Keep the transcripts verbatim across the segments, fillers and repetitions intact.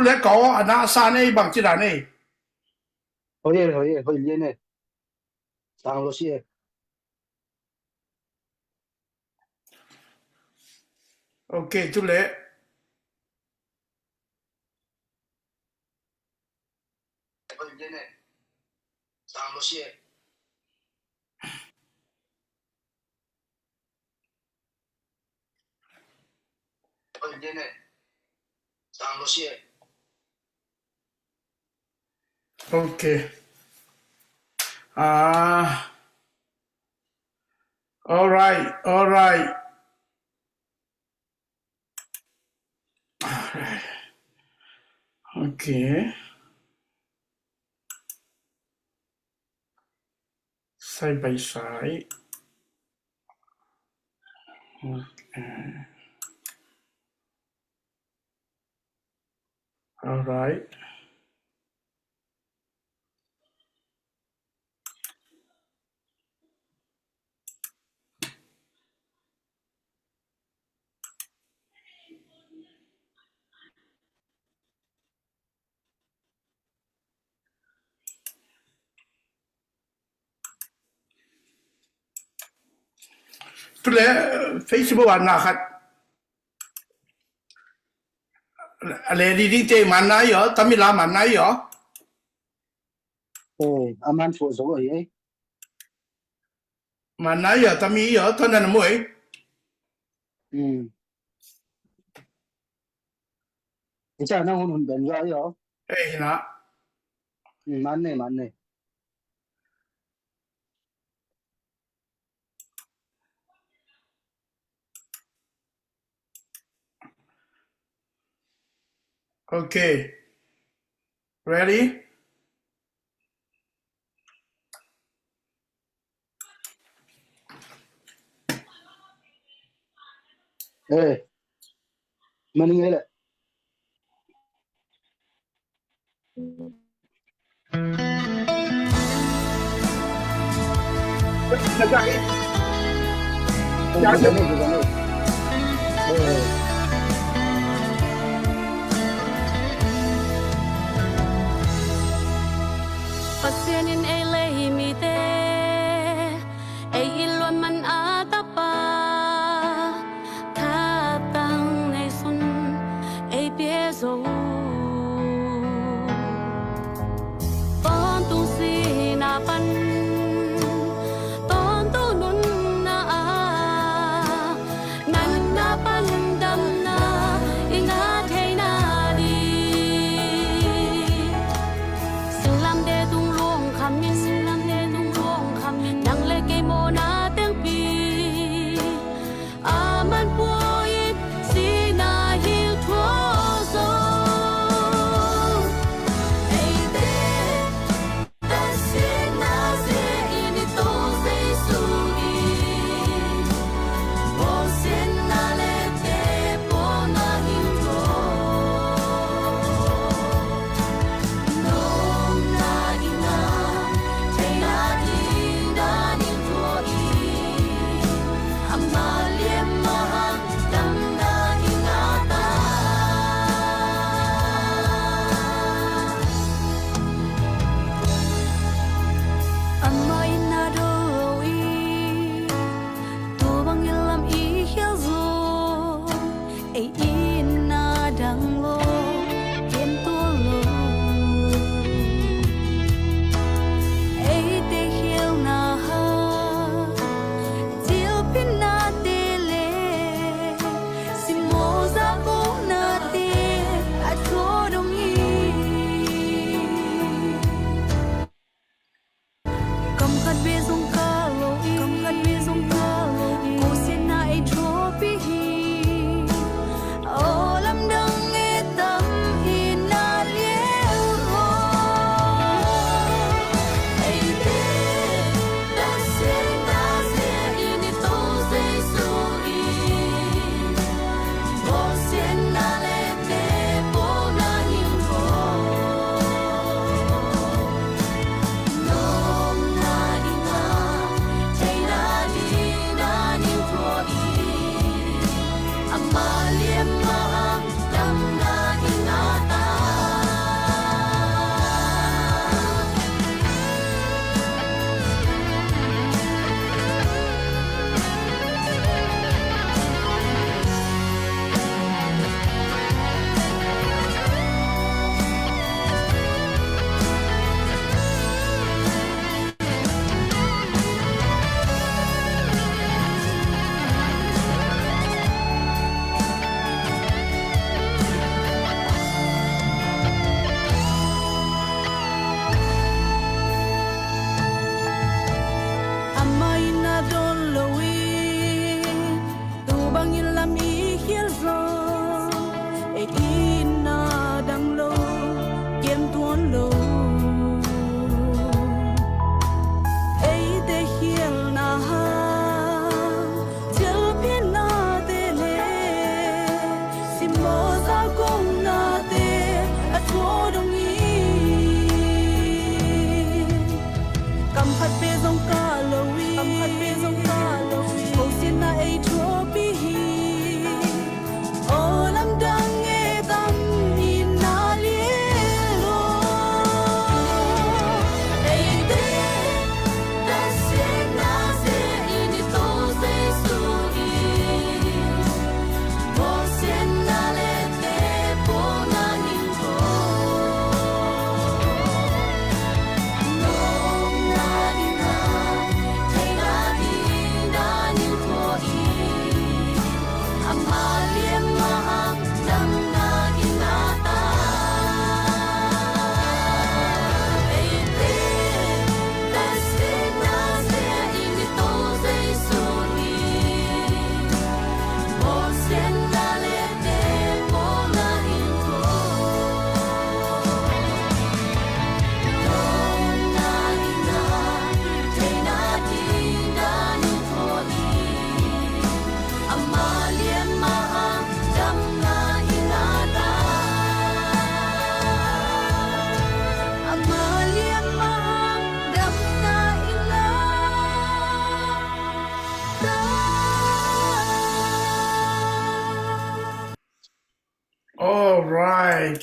le ka aw a na a sa nei bang ci dan ei. Hoi e, hoi e, hoi lian e. Sang lo si e. Ok, tu le. Ok. Ah. All right, all right. All right. Ok. Side by side. Ok. All right. Tu le Facebook ah na khat a le ding ding te man na i aw, Tamil a man na i aw. Eh, a man thu zo ai ai. Man na i aw, Tamil i aw, tua na na mu ei. Hmm. Icha na hun hun ben ga i aw. Eh, hi na. Hmm, man ne, man ne. Ok. Ready? Eh. Mani ngai le. Pasian in ei lei mite ei it luat man a tapa thahatang neisun ei pia zo. Tawntung sihna pan tawntung nunna ah natna pan damna i ngah theihna ding singlamteh tung lungkham in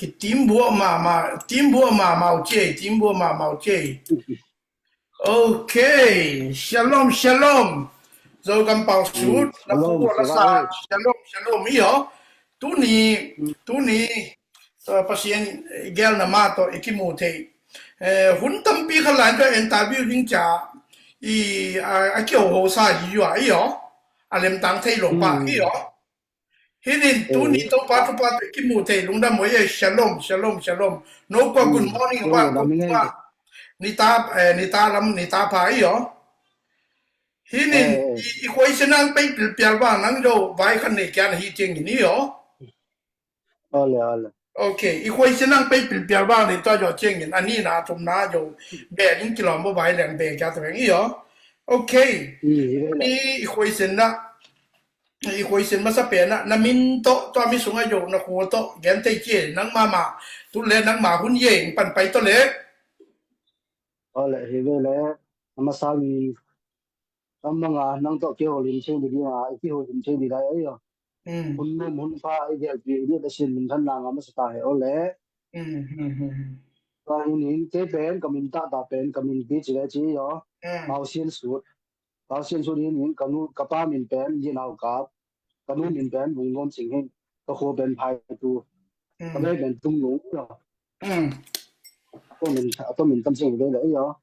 Kitimbuah mahmah, timbuah mahmah uh ciei, timbuah mahmah uh ciei. Okay, shalom, shalom. Zogam Pau Sut, na pu la sa, shalom, shalom, i aw. Tuni, tuni, uh, Pasian, eh, gelna ma tawh i kimu thei. Eh, hun tampi kha lai tawh interview ding ca, i, a, a kiho ho sa hi ua, i aw. A lemtang thei lo pa, i aw. Hinin tuni Topa thupha tawh kimu thei lungdam huai e. Shalom, shalom, shalom. No kua good morning, wa good morning, nita, eh, nita lam, nita pha i aw. Hinin i, i khuaisian ang pei pilpial bang nang zo vai khan nei kian hi ciangin i aw. Ole, ole. Okay, i khuaisian ang pei pilpial bang nei tua zo ciangin a nihna a thumna zo beh ding kilawm bo vai leng beh kia tueng i aw. Okay. I khuaisian na i khuaisian masa pen ah na min tawh, tua mi sungah zo na khua tawh gen thei cie, nangmah mah tu le nangmah hun yeng pan pai tawh le. Aw le, hi ve le, a masa mi a manga nang tawh kiholim thei ni ding a, i kiholim thei ni lai ahi aw. Hun num hun pha i gelpi i ni Pasian min than nang a masa ta he aw le. Tua hi ning kei pen ka min tah ta pen ka min pi ci le ci aw. Mausian Sut. Ka sian su ding in ka nu, ka pa min pen Yin Hau Kap, ka nu min pen Vung Nuam Sing hin, ka khua pen Phai Tu, ka vei pen Tung Nung. Tua min, tua min tam sing vei le i aw.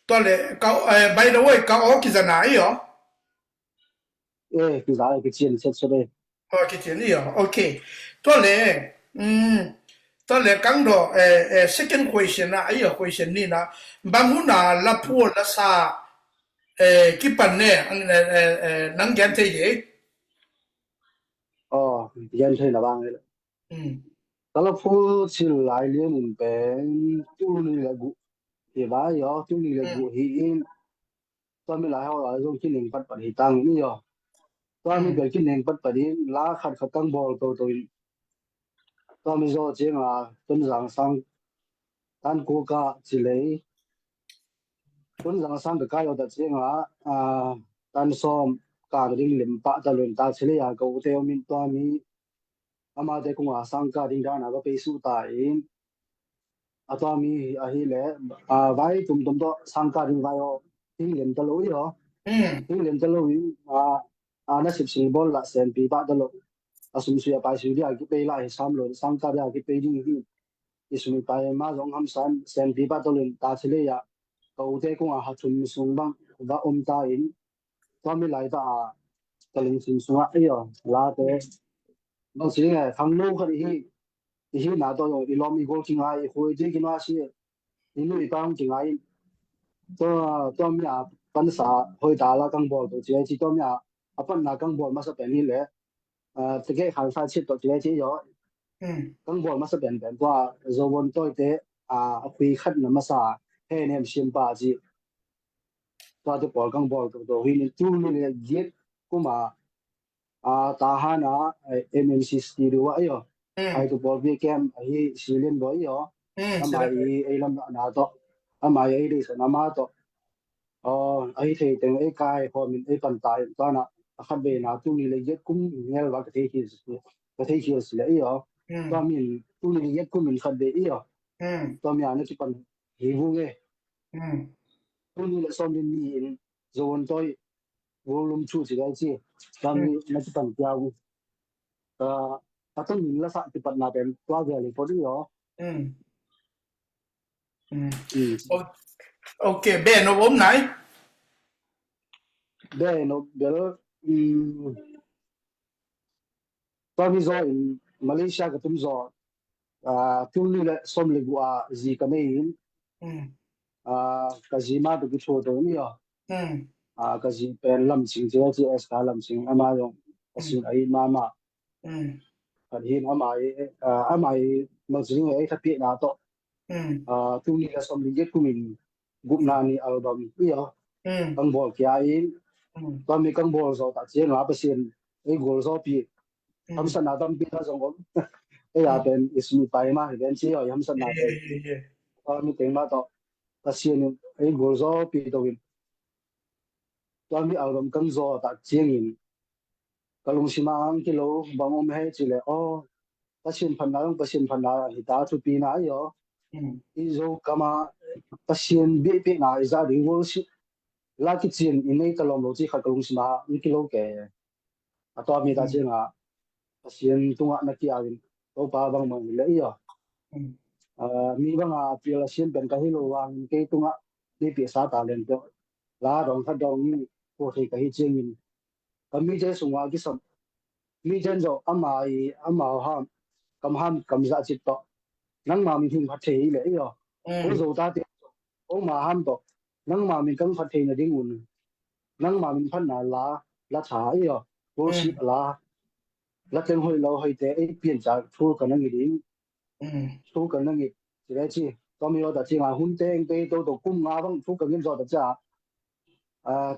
Tua le ka, eh, by the way, ka aw kizana i aw. Eh, kiza, eh, kician set set eh. Oh, kician i aw. Okay. Tua le, mm, tua le kang do, eh, eh, second question na, i aw, question ni na. Bang hun a la phu la sa, eh, kipan ne, eh, eh, eh, nang gen thei de. Oh, gen thei na bang. Mm. Ka la phu cil lai lian in pen, tul ni le gu. Hi ba i aw, tul ni le gu hi in. Tua mi lai hau lai zong kineng patpat hi tang in i aw. Tua mi bel kineng patpat in la khat khat kang bawl toto in. Tua mi zaw ciang a Tonzang sang tan kua ka ci lei. Tonzang sang ka kai aw ta ciang a, a, tan sawm ka ding lem pah ta lun ta ci lei a ka u te aw min tua mi. Amate kung a sang ka ding dan a ka pei su ta in. A tua mi ahi le, a, vai tum tum tawh sang ka ding vai aw. Hing lem ta lo i aw. Hing lem ta lo in, a, a, na sip sing bawl la sen pi pah ta lo. A sum sui a pai sui dia kipei la hi sam lo, sang ka dia kipei ding hi. I sum i pai ma zong ham san, sen pi pah ta lo in ta ci lei a. Ka u te kung a ha thum sung bang, va om ta in. Tua mi lai ta a, ka lungsim sungah, ei aw, late. Bang si ding e, khangno khat i hi, i hihna tawh zong, i lawm i gual kingai, i khua i tui kinua si, i nu i pa hong kingai. Tua, tua mi a pansa, hoih ta la kang bawl tawh ci, ci tua mi a, a panna kang bawl masa pen hi le, a, tegeh khan sa cit tawh ci, ci aw. Kang bawl masa pen pen, tua, Zo Won Toi te, a, a khui khat na masa, he nem sim pa ci. Tua te pawl kang bawl tuk tuk hi in tul ni le giat kum a, a, Tahan a, eh, M M C studio a i aw. Ai tu pawl bi kem ahi Silin Boy i aw. Ama i ei lam na tawh. Ama i ei dei sa na ma tawh. Aw, ahi thei teng ei kai khawm in ei pan ta in tua na a khat ve na tul ni le giat kum ngel va ka thei khial si, ka thei khial si le i aw. Tua min tul ni le giat kum in khat ve i aw. Tua mi a na kipan hi vung e. Tul ni le sawm ni in Zo Won Toi, Wong Lum Chu ci lai ci. Tua mi na kipan pia vung. A, a tung min la sa kipatna pen tua ve le pawt i aw. Ok, Ben, no om nai. Ben, no bel, mm, tua mi zaw in Malaysia ka tum zaw, a, tul ni le sawm le gu a zi ka nei in, a, ka zi ma tu ki thu tu ni aw. A, ka zi pen Lam Sing ci, ci S K Lam Sing, ama zong ka sin a i mama. Khat hin ama i, a, ama i Lam Sing ei khat pi na tawh. A, tul ni le sawm ni giat kum in gupna ni album i aw. Kang bawl kia in. Tua mi kang bawl zaw ta ciang a Pasian ei gual zaw pi. Hamsatna tampi ta zong om. Ei a pen i sum i pai ma hi pen ci aw i hamsatna pen. Tua mi teng ma tawh Pasian in ei gual zaw pi to in. Tua mi album kang zaw ta ciang in. ka lungsim ah ang kilo bang om hei ci leh, aw, Pasian phatna dong, Pasian phatna hi ta, thupina ahi aw. I Zo kam ah Pasian biakpiakna i za ding worship la kician i nei ta lawm lo ci khat ka lungsim ah ang kilo ke. A tua mi ta ciangah Pasian tungah na kiau in, Topa bangmah hi leh i aw. Mi bangah a pial a siam pen ka hi lo vangin kei tungah nei piaksa talent peuh la dawng khat dawng in ko thei ka hi ciangin ka mite sungah kisam mite in zawh ama i amau ham kam ham kam zah cit tawh nangma min hing phat thei hi leh i aw. Ko Zo tate oma ham tawh nangma min kang phat thei nading un nangma min phatna la la tha i aw. Worship la la teng hoih lo hoihte ei pian ca thu ka nang i ding. Thu ka nang i ci le ci. Tua mi aw ta ciangah hun teng pei to to kum nga bang thu ka ngin zaw ta cia.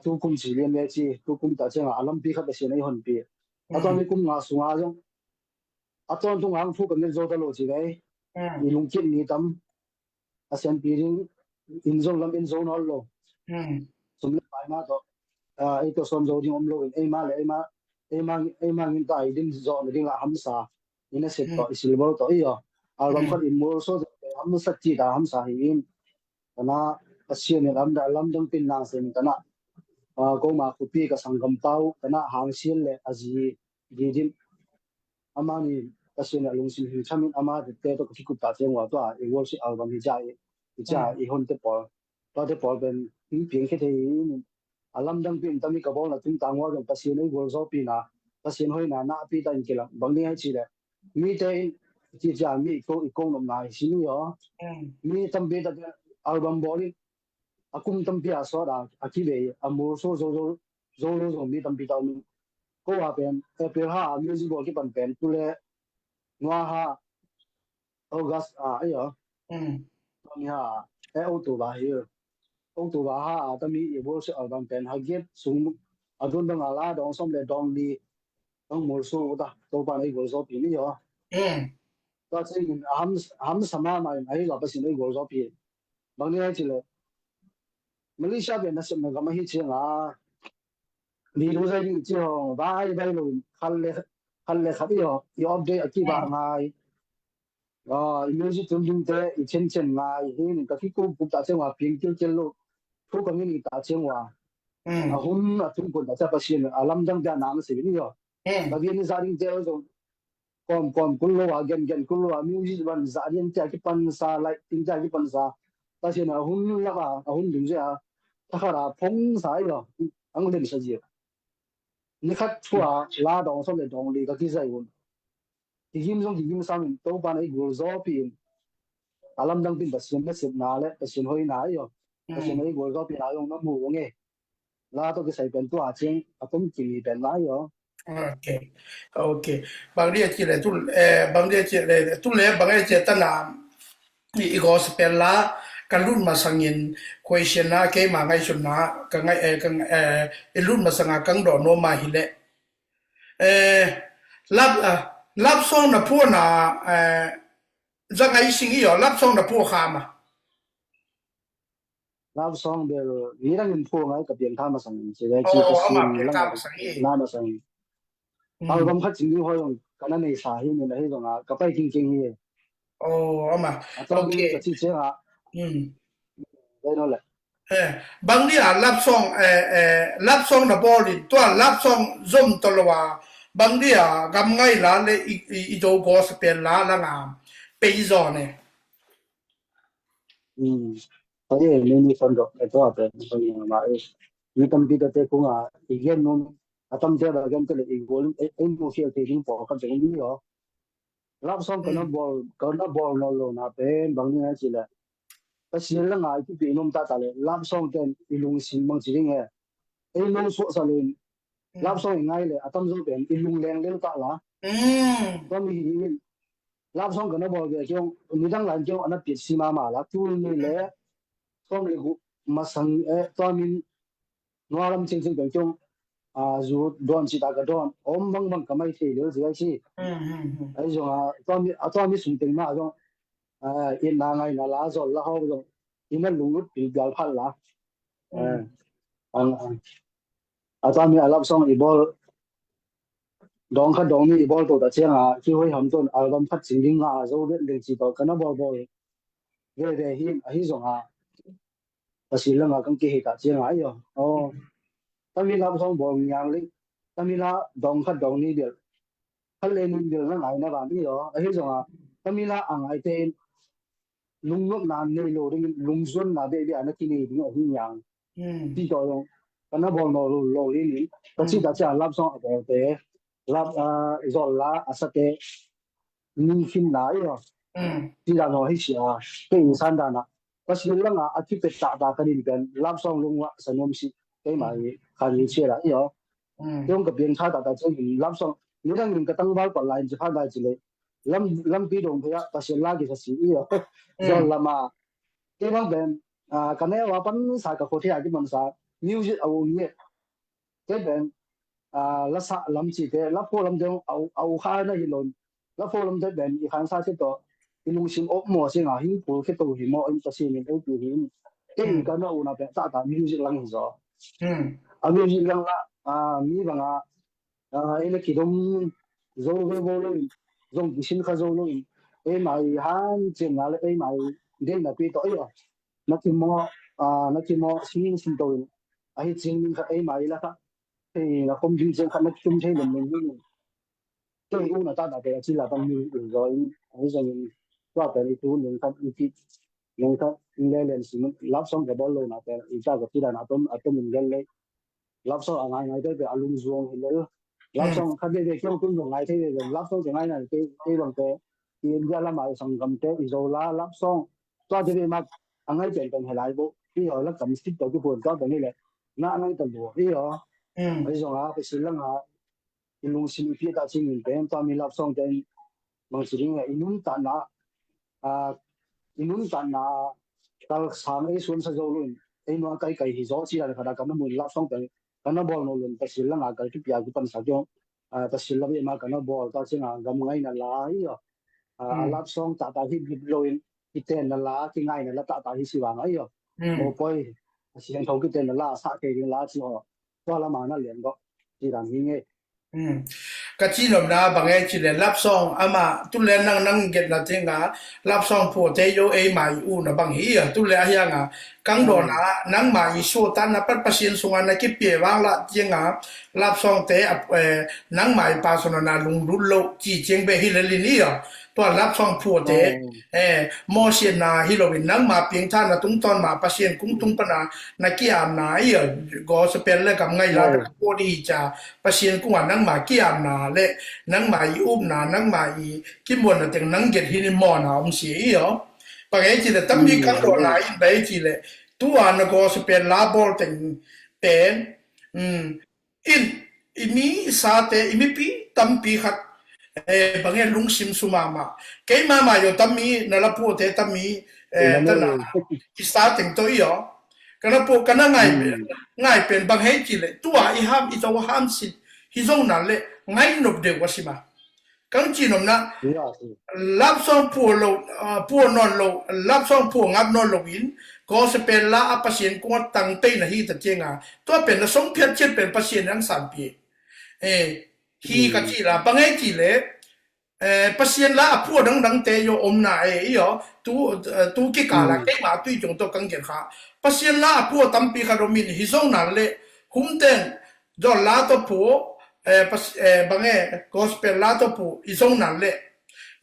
Tu kum ci lian le ci, tu kum ta ciangah a lampi khat a sian ei honpi. A tua mi kum nga sunga zong a tawntung hang thu ka ngin zaw ta lo ci le. I lungkit ni tam a sianpi ding in zong lam in zo nawn lo. Sum le pai mah tawh ei tawh sawm zo ding om lo in eima le eima eima eima ngin ta i din zawh na ding lah hamsa i na set tawh i silbol tawh i aw. Album khat in mur so hamsa ci ta hamsa hi in. Kana Pasian in lamdang lamdang pin nang sen kana koma khupi ka sanggam pau kana hang sian le a zi di din. Amah ni Pasian a lungsim hing thamin amah te to ka kikup ta ciang ua tua i worship album hi cia i cia i hon te pawl tua te pawl pen hing piang khe thei in a lamdang pin tami ka bawlna tungtang ua zong Pasian ei gualzawpina Pasian hoina na pi ta in kilang bang ni hai ci le mite in ci cia mi i kong i kong nopna hi si ni aw. Mi tampi ta album bawl in a kum tampi a sawt a a kivei a mur so zo zo zo lo zong mi tampi ta um in. Ko a pen April ha a music bawl kipan pen tu le nua ha August a ei aw. Tami ha e October hi October ha a tami i worship album pen ha giat sung a dun dang a la dawng som le dawng li dawng mur so ta Topa na i gualzawpi ni aw. Tua ciangin a ham a hamsa mahmah in ahi zua Pasian ei gualzawpi. Bang ni hai ci le Malaysia pen nasepna gam ahi cianga mi lungzai ding ci hong vai vai lo in khat le khat le khat i hong i update a kibah ngai. I music tun dingte i chen chen ngai hi ning ka kikup kup ta cianga piang kilkel lo. Thu ka ngin i ta cianga a hun a tun kun ta cia Pasian a lamdang bia nang si ni aw. Ka bian i za dingte aw zong kawm kawm kul lo a gen gen kul lo a music ban zah lian tia kipansa lighting tia kipansa Pasian a hun lak a a hun ding zia thakhat a phongsa i lo ang lemsa zia. Ni khat thua la dawng som le dawng li ka kizai un. Kigim zong kigim samin Topa na i gualzawpi in a lamdang pin Pasian nasepna le Pasian hoina i lo Pasian na i gualzawpi na zong na mu nge. La tawh kisai pen tua ciang a tom kimi pen lai aw. Ok. Ok. Bang dia ci le tu eh bang dia ci le tu le bang dia ci tana i gospel la ka lut masangin question na keima ngaihsutna ka ngai eh ka eh i lut masanga kang do no ma hi le eh lap lap song na phuana eh za ngai sing i aw lap song na phua kha ma. Love song bel nidang in phuang ai ka piang tha masang in ci ve ci ka sin lang na masang in. Album khat cing ding hoi zong ka na nei sa hi min ahi zong a ka pai king king hi. Oh ama. A tawng ka ci ciang a. Dai no le. Bang ni a love song love song na bawl in tua love song zom tawh lo a bang ni a gam ngai la le i do gospel la la ngam pei zaw ne. Hoi e, mi mi son dok e tua pen hoi e ma e. Mi tampi ta te kung a i gen num a tam te ba gen te le i gol e mu fiel te ding pawl khat zong mi lo. Love song ka na bawl ka na bawl no lo na pen bang ni na ci le. Ka sial la ngai ki pi num ta ta le love song ten i lungsim bang ci ding e. Ei lo suak sa lo in Love song i ngai le a tamzaw pen i lungleng lel kah la. Tua mi hi in love song ka na bawl ve kiong midang lai kiong a na piat si mahmah la tul ni le sawm le guh masang eh tua min nua lam cingcing pen kiong a zu dawn cita ka dawn om bangbang ka mai thei lel zia si. Ai zong a tua mi a tua mi sung teng mah zong itna ngaina la zol la hau zong i na lunglut pilbial phat la. Ang ang a tua mi a love song i bawl dawng khat dawng nih i bawl to ta cianga, ki hoi ham ton album khat cing ding nga zo vet leng ci to, ka na bawl bawl ve ve hi, ahi zonga, Pasian langa kan kihei ta cianga, ayo. Oh, Tamila song bawl ngiang ling, Tamila dawng khat dawng nih bil, khat le nih bil na ngai na van, ayo. Ahi zonga, Tamila a ngai te in, lungnopna nei lo ding, lungzuanna bebe ana kinei ding ahi ngiang. Ti to yong, kana bawl no lo lo in, ka ci ta cia love song a bawl te, love, ah, zol la a sa te, ni khin na i lo. Ti da no hi sia, ke in san da na. Ka si langa a ki pe ta ta ka din pen, love song lungwa sa nom si, ke mai, kan ni sia la i lo. Yong ka piang tha ta ta cia love song, ni dang in ka tang val pa la in ci pha da ci le. Lam, lampi dong phaya, ka si la ki sa si i lo. Zol lama. Kei bang pen, ah, ka neu a pan sa ka khua thei a kiman sa, music a um nge. Kei pen, ah, la sa lam ci te, la pho lam te, au, au kha na hi lon. La pho lam te pen, i khan sa te to, i lungsim op mo si nga, hing pul khe to hi mo, in ta si ni, ei pi hi. Kei ka na u na pen, ta ta music lang hi zo. A music lang la, ah, mi bang a, ah, ei na kidom zo ve vo lo in, zong kisin kha zo lo in, ei mai han cien na le, ei mai dei na pi to, ei a. Na ki mo, ah, na ki mo, sin sin to in, ahi cing min kha, ei mai la kha, ei na kom ding cien kha, na ki tum thei lem lem hin. Kei u na ta ta pe, a ci la pan mi in zo in, ahi zong in, tua pe ni tu ning kha, i ki, ning kha, in le len si min, love song ka bawl lo na pe, i ta ka ti da na tom, a tom in le le. Love song a ngai ngai te pe a lung zuang hi lel. Love song khat ve ve kiang tun zong ngai thei ve ve. Love song te ngai ngai te, te bang te. I India lam a i sanggam te, i Zola, love song. Tua te ve mak a ngai pen pen he lai bo. I ho la kam sit to ki pon tua pen hi le. Na ngai ta bo. I ho. Ai zong a, pe sil lang a. I lungsim i pi ta cing in pen, tua mi love song te. Bang si ding le, i nuntakna, ah, i nuntakna kal sang ei suan sa zo lo in, ei nuam kai kai hi zo ci dan khat a ka na mun love song pen, ka na bawl no lo in, Pasian langa kal kipia kipan sa kiong, ah, Pasian lam i ma ka na bawl ta cianga gam ngaina la hi, ah, love song ta ta hi bit lo in, kitenna la, kingaina la ta ta hi si vang ahi, ah. Mo poi, Pasian tho kitenna la, sa kei ding la ci, ah. Tua lama na lian go, ci dan hi nge. Ka ci nopna bang e ci le love song ama tu le nang nang get na tinga love song phuate yo ei mai u na bang hi a tu le a hianga kang dona nang mai su ta na pat Pasian sunga na kipia vang la tinga love song te a, eh, nang mai personal na lunglut lo ci cing be hi le lin hi a tua love song phuate eh, Moses na hi lo in nang ma piang tha na tung ton ma Pasian kung tung pana na kiam na i a gospel le kam ngai la ko di cha Pasian kungah nangma kiamna le nangma i upna, nangma i kimuanna teng nang get hi ni mawna om si i aw. Bang ei ci le tampi kang dawna in bang ei ci le tua na gospel la bawl teng pen in i mi i sate i mipi tampi khat eh, bang ei lungsim su mahmah. Kei mahmah yo tammi na la puate tammi eh, tana i sa teng to i aw. Kana pua kana ngai pen ngai pen bang hei ci le tua i ham i to ham sin hi zong nan le ngai nop deuh a sima. Kang ci nopna love song pua lo, ah, pua non lo, love song pua ngap non lo in gospel la a Pasian kung a tang pei na hi ta cianga tua pen na song phiat ciat pen Pasian ang san pi. Eh, hi ka ci la bang hei ci le eh, Pasian la a phua dangdangte yo omna e i aw tu, eh, tu kikala keima tui ciong to kang gen kha Pasian la a phua tampi khat om in hi zong nan le humten zon la to phu eh, pas, eh, bang e gospel la to phu i zong nan le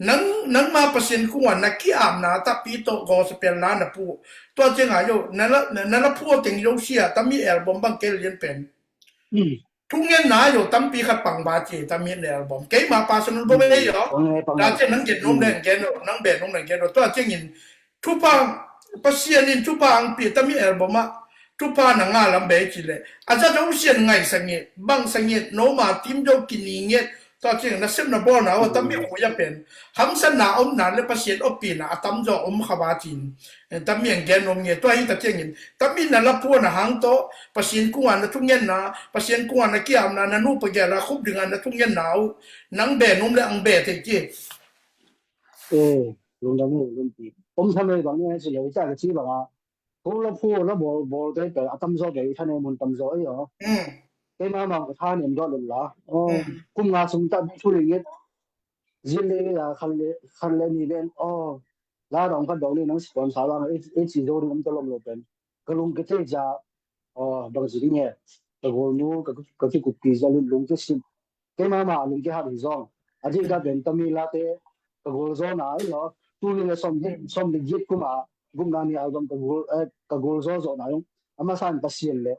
nang nangma Pasian kungwa na kiamna tapi to gospel la na phu tua cianga yo na la na la phua teng yo sia tami album bang kel lian pen thungenna yo tampi khat pang ba ci tami ne album keima personal bo be yo. Da cian nang gen nom le gen lo nang be nom le gen lo tua ciangin thupha Pasian in thupha ang pi tami album a thupha na nga lam be ci le a za do sian ngai sangit bang sangit no ma tim do kini nget tua ciang na sem na bawl na o tami khu ya pen hamsan na om na le Pasian opi na a tam zo om kha ba cin. Tami ang gen om nge tua hi ta ciangin tami na la pua na hang to Pasian kungwa na thungenna Pasian kungwa na kiamna na nu pa gela khup dinga na thungenna u nang be num le ang be te ki. Eh, lungdam u lungpi om tha noi bang ne si lo ta ka ci bang a ko la pua la bol bol te pe a tam zo be i tha ne mun tam zo i o. Kei mah mah ka tha nem dawh lel la. Oh, kum nga sung ta thu ling it. Zin le ya khan le khan le ni ven. Oh, la dong khat dong ni nang sponsor la e chi zo ding om ta lom lo pen. Ka lung ke te ja. Oh, bang zi ding e. Ka gol nu ka ka ki kup ki za lung ke sim. Kei mah mah lung ke hat hi zong. A di ka pen tami la te ka gol zo na i lo. Tu ni le som ni som ni git kuma gum na ni album ka gol eh, ka gol zo zo na yung. Ama san Pasian le.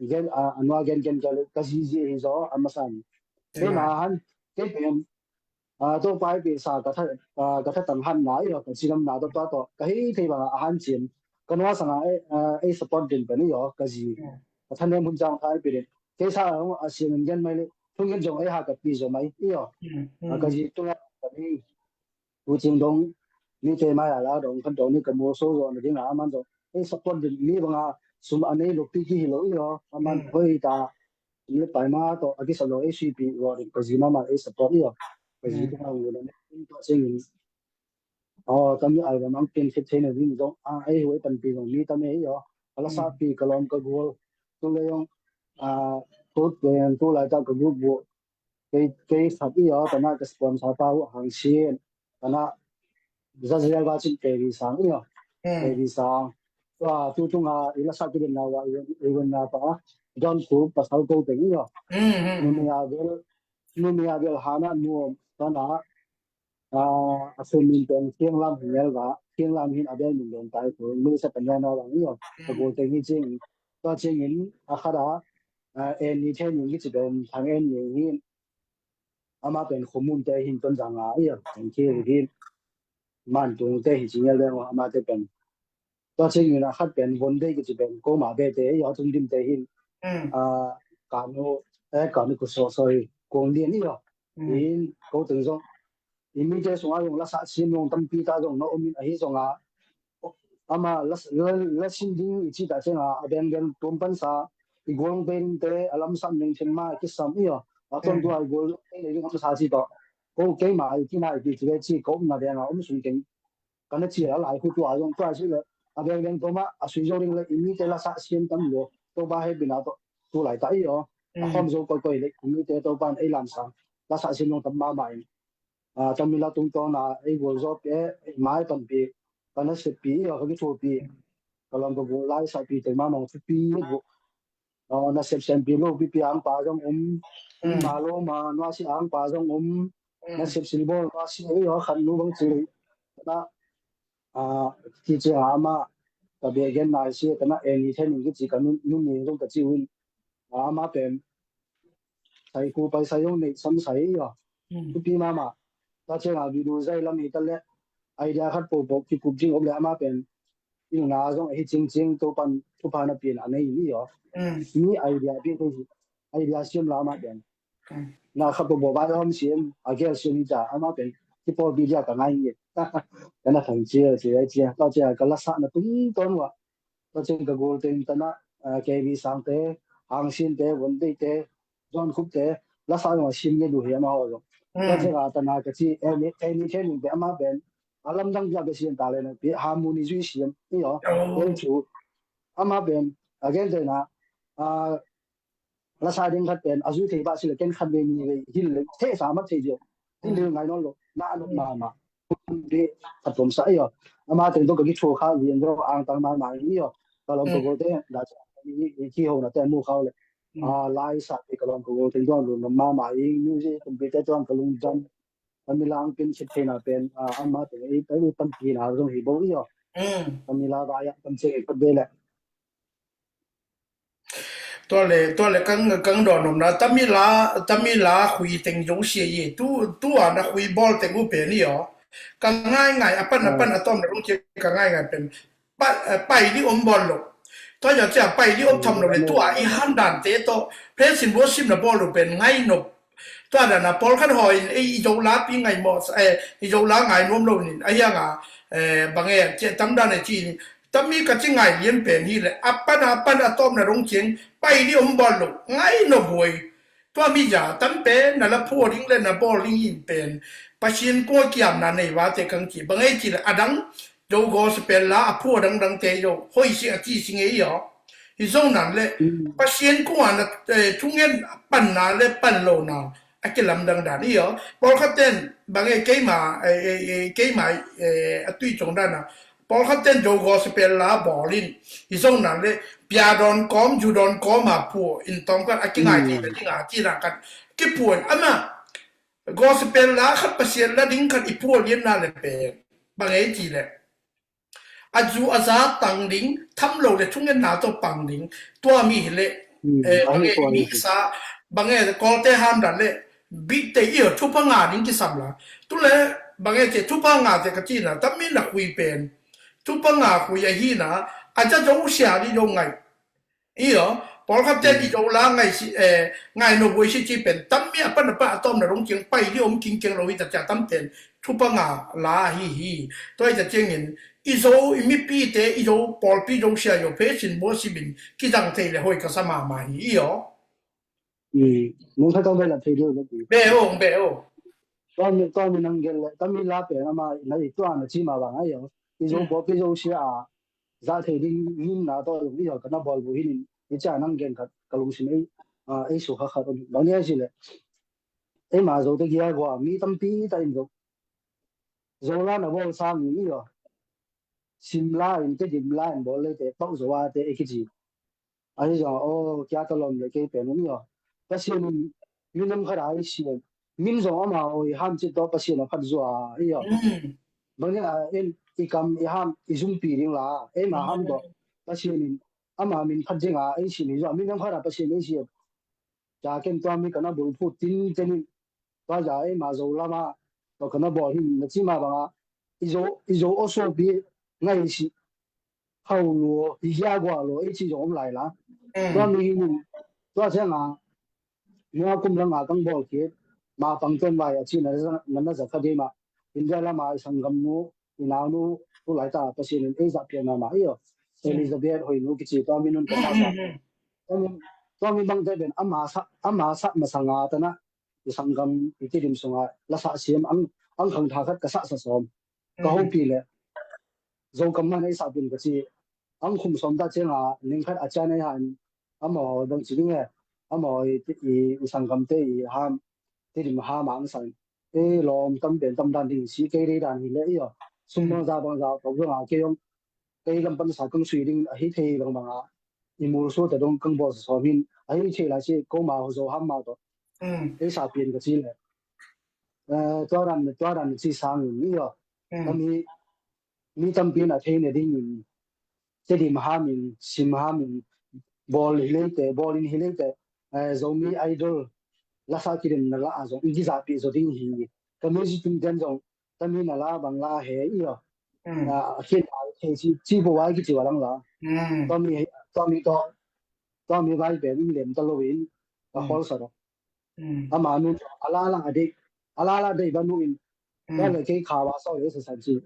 Gen a anua gen gen ka le ka zi zi hi zo ama san. Kei mah han kei pen a to pai pe sa ka tha a ka tha tang han na i lo ka zi lam na to to to ka hi thei bang a han chin. Ka nua sang a e support din pen i lo ka zi. Ka tha nem hun jang thai pe din. Kei sa a siang gen mai le. Thung gen jong e ha ka pi zo mai i lo. A ka zi tu la ka ni. Tu cing dong ni te mai a la dong khan dong ni ka mu so zo na ding a man zo. E support din ni bang a sum a nei lo pi ki hi lo i lo. A man hoi ta. Ni pai ma to a ki sa lo e si pi lo din ka zi ma ma e support i lo. Ka zi tu ma lo na ni to cing ni. Oh, tami ai ba mang pin fit thei na din dong a e hoi pan pi dong ni tami i lo. A la sa pi ka lom ka gol. Tu le yong a tu te tu lai ta ka group bo. Kei kei khat i aw tana ka sponsor pa uh hang sin tana zazial ba cin kei sang i aw. Kei sang tua tu tunga i la sa ki den na wa i wen na pa don ku pasal ko te i aw. Numei a bel numei a bel hana nuam tana a a sun min teng thiang lam hin el va thiang lam hin a bel min dong tai ko mi sa pan na wang i aw. Ka gol te hi cing tua cing in a khat a a en ni then ni ki ci ben thang en ni hin ama pen khomun te hin ton jang a i a pen ki hin man tung te hi cing el deng ama te pen tua cing in a khat pen von de ki ci pen ko ma be te i a tung dim te hin a kanu e kanu ku so so hi kong dien i a in ko teng zong i mi te sung a zong la sa sim long tampi ta zong na om in a hi zong a ama la la la sin ding i ci ta ceng a a beng beng tuam pan sa i gol beng te a lam sam ning chen ma ki sam i a a ton tua i gol beng le ding am sa ci to ko kei ma i ki na i ki ci le ci ko na beng a om sung keng ka na ci a lai khu tua zong tua ci le a beng beng to ma a sui zo ding le i mi te la sa sim tam lo to ba he bina to tu lai ta i a a khom zo koi koi le i mi te to pan ei lam sa la sa sim long tam ma ma i a tami la tung tawna ei gual zawpi e mai panpi ka naseppi i aw ka kithuapi ka lam ka gual lai sahpi teng ma mang thupi i guh nasep sempi lo pipi ang pa zong um ma lo ma nuasi ang pa zong um nasep silbawl nuasi i aw khat nu bang ci na a kici a ama ka bia gen nai si ka na eni thenin kici ka nu ni zong ka ci uh in a ama pen sai ku pai sai zong nei sam sai i aw thupi mama ta ciang a video zai lam hi ta le idea khat po po kikup ding om le ama pen i na zong hi cing cing to pan thupha na pian a nei ni aw mi idea pi idea siam la ama pen na kha bo bo ba om siam a gel siam ni ta ama pen ki por bi dia ka ngai ni ka na khang chia chia chia ta chia ka la sa na tung ton wa ta chia ka gol teng ta na K B Sang te Hang Sin te Von Dei te John Khup te la sa ma sim ni du hi ama ho ta chia ta na ka chi e ni e ni khe ni te ama pen a lam dang dia be siam ta le na pi harmony zui siam ni aw chu ama pen a gen te na a la sa ding khat pen a zui thei ba si le ken khat ve ni ve hil le the sa ma thei jo hil le ngai non lo na lo ma ma de a tom sa yo ama teng to ka ki thu kha vi en ro ang tang ma ma ni yo ka lom ko ko te da cha ni ki ho na te mu khau le a lai sa te ka lom ko ko teng to lo ma ma i music computer to ka lung jam Kamila ang pin sit thei na pen a ama teng ei pen i pan pi na zong hi bo yo Kamila ba ya pan che ka be le Tua le tua le kang kang dawn om na tamila tamila khui teng zo sia ye tu tu a na khui bol teng u pen i aw ka ngai ngai a pan a pan a tom na rung cia ka ngai ngai pen pai di om bol lo tua ya cia pai di om tham lo le tu a i han dan te to pen sin bo sim na bol lo pen ngai no tua dan a pawl khan hoi in ei i zo la pi ngai mo i zo la ngai nuam lo nin a hiang a bang e cia tam dan e ci Tami ka ci ngai lian pen hi le a pan a pan a tawm na rong ciang pai ni om bawl lo ngai no buai. Tua mi za tam pen na la phuah ding le na bawl ding in pen Pasian kua kiam na nei va te kang ci bang ei ci le a dang zo gaw sa pen la a phuah dang dang te zo hoi si a ci si ngei aw. Hi zo nan le Pasian kungah na, eh, thungen panna le panlona a kilamdang dan hi aw. Pawlkhat ten bang e keima, eh, eh, eh, keima, eh, a tui cong dan a. Pawlkhat ten zo gospel la bawl in hi zo nan le pia dawn kawm, zu dawn kawm a pu in tawm khat a kingai thei ka ding a ci dan khat kipuan ama gospel la khat Pasian la ding khat i pual lian na le pen bang e ci le a zu a za tang ding, tham lo le thungetna tawh pang ding, tua mi hi le, eh, bang e, miksa, bang e, Kawlte ham dan le, bikte i thupha nga ding kisam la. Tu le, bang e te thupha nga te ka ci na, tam mi na khui pen. Thupha nga khui a hi na, a za zo sia di zo ngai. I aw, pawlkhat ten i zo la ngai si, eh, ngai no buai si ci pen, tam mi a pan a pa a tawm na rong kiang pai di om king kiang lo hi ta cia tam ten, thupha nga la hi hi. Tua hi ta ciangin, i zo, i mipite, i zo, pawlpi zo sia zo, phe sin bua si bin, kizang thei le hoi ka sa mama hi, i aw. Nung kha kang bai la thei deu la ti. Be o, be o. Tua mi, tua mi nang gel le, tam mi la pen ama, na i tua na ci ma bang a i aw. I zo, pawlpi zo sia a, za thei ding ngimna tawh zong i zong ka na bawl bu hi nin, i cia nang gen khat ka lungsim ei, ah, ei sukha khat om. Bang nia si le, ei ma zo te gia gua, mi tampi ta in zo. Zo la na bawl sang in i zong. Sim la in te dim la in bawl le te, pau zo a te e kici. Ahi zong, aw, kia ka lawm le kei pen um i aw. Pasian in minam khat a i siam. Min zong ama aw i ham cit tawh Pasian a phat zua i aw. Bang nia in i kam i ham i zumpi ding la. Ei ma ham tawh Pasian in ama min phat zing a i siam hi zua. Minam khat a Pasian i siam. Cia ken tua mi ka na bulphu tin tenin. Tua za ei ma zo lama. Tua ka na bawl hin na ci ma bang a. I zo, i zo aw suapi ngai si. Hau lua, i gia gua lua, i ci zong om lai la. Tua mi hi nin, tua ciang a, nua kum lang a kang bawl kit, ma pang ten vai a ci na, na, na za kha dei ma. India lama i sanggam nu, i nau nu, tu lai ta, Pasian in ei za pian ma ma, i aw. Elizabeth hoi nu, kici tua mi nun ka sa sa. Tua mi, tua mi bang te ben, ama sa, ama sa ma sa nga ta na, i sanggam, i kidim sunga, la sa siam, ang, ang khang tha khat ka sa sa sawm. Ka hopi le. Zo kam man ei sa pin ka ci. Ang khum sawm ta ciang a, ning khat a cian ei han, amaw dang ci ding e. Amaw i, i, i sanggam te i ham, ti dim ham ang sang. E lawm tam pen tam dan ding si kei dei dan hi le i aw. Sum bang za bang za, tawk bang a kei ong. Kei lam pan sa kang sui ding a hi thei bang bang a. I mul su ta dong kang bawl sa sawm hin. A hi thei lai si ko ma ho zo ham ma tawh. Ei sa pin ka ci le. Eh, tua dan, tua dan ci sang in i aw. Kami, mi tampi in a thei ne ding in, Tedim ham in, Sim ham in, bawl hi leite, bawl in hi leite, eh, Zomi Idol, la sa kidim na la a zong, i gizahpih zo ding hi. Ka music tum ten zong, tami na la bang la he i aw. Ah, a khin a thei ci, ci bo wai kici wa lang la. Tami, tami to, tami vai pen in lem ta lo in, a hol sa do. Ama nun a la la a dei, a la la dei ba nu in. Ba le kei khawa so le sa san ci.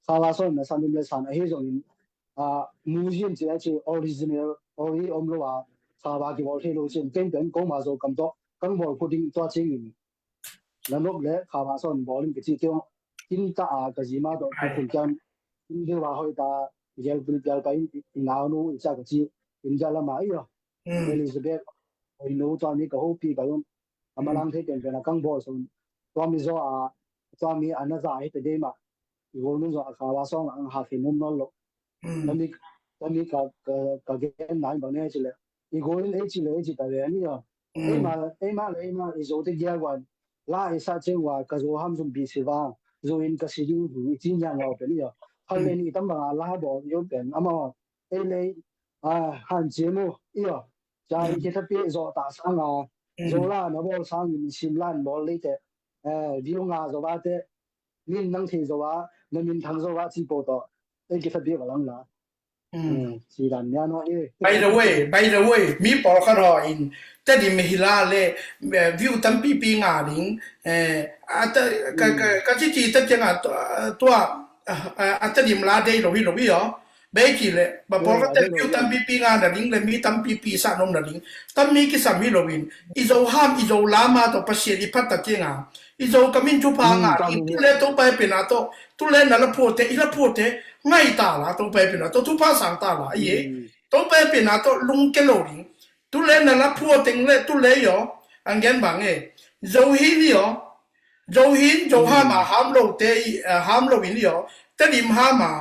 Khawa so na san le san a hi zong in. A museum ci a ci original, ori om lo a. Khawa ki bol thei lo ci. Ken pen ko ma zo kam to. Kang bol pu ding to ci in. Na nop le khawa so bol in ki ci kei. Kin ta a ka ji ma to ki kun kiam. Kin de wa hoi ta. Gel bil gel pa in, in au nu in sa ka ci. In ja la ma i yo. Elizabeth, oi nu tua mi ka hopi ka yun. A malang thei pen pen a kang bol sun. Tua mi zo a, tua mi a na za hi te dei ma. I gol nun zo a khawa song ang ha khin nun non lo. Tua mi, tua mi ka, ka, ka gen nai bang ne ci le. I gol in ei ci le ei ci ta le ni yo. Ei ma, ei ma le ei ma i zo te gia wan. La i sa cheng wa ka zo ham zum bi si wa. Zo in ka si ding hi i ci nya ngau pen ni yo. Hal le ni tam bang a la bol yo pen ama ei le, a, han cie mu, i aw. Cia i kithapi zo ta sang a, zo la na bol sang in sim lan bol lei te, eh, view nga zo va te, min nang thei zo va, na min thang zo va ci po to, ei kithapi va lang la. Ci dan nia no i. By the way, by the way, mi pawlkhat haw in, Tedim hi la le, eh, view tampipi nga ding, eh, a ta, ka, ka, ka ci ci ta ciang a, tua, tua, a, a Tedim la dei lo hi lo i aw. Bei ci le, ba pawlkhat ten view tampipi nga na ding le mi tampipi sa nom na ding. Tam mi kisam hi lo in. I zo ham, i zo lama to Pasian i phat ta ciang a. I zo ka min thupha nga ding. Tu le to pai pen a to. Tu le na la phuate, i la phuate. Ngai ta la to pai pen a to. Thupha sang ta la i e. Topa hehpihna tawh lungke lo ding. Tu le na la phuah teng le tu le i aw. Ang gen bang e. Zo hi ni aw. Zo hin, zo ham a ham lo te i, ah, ham lo in i aw. Tedim ham a,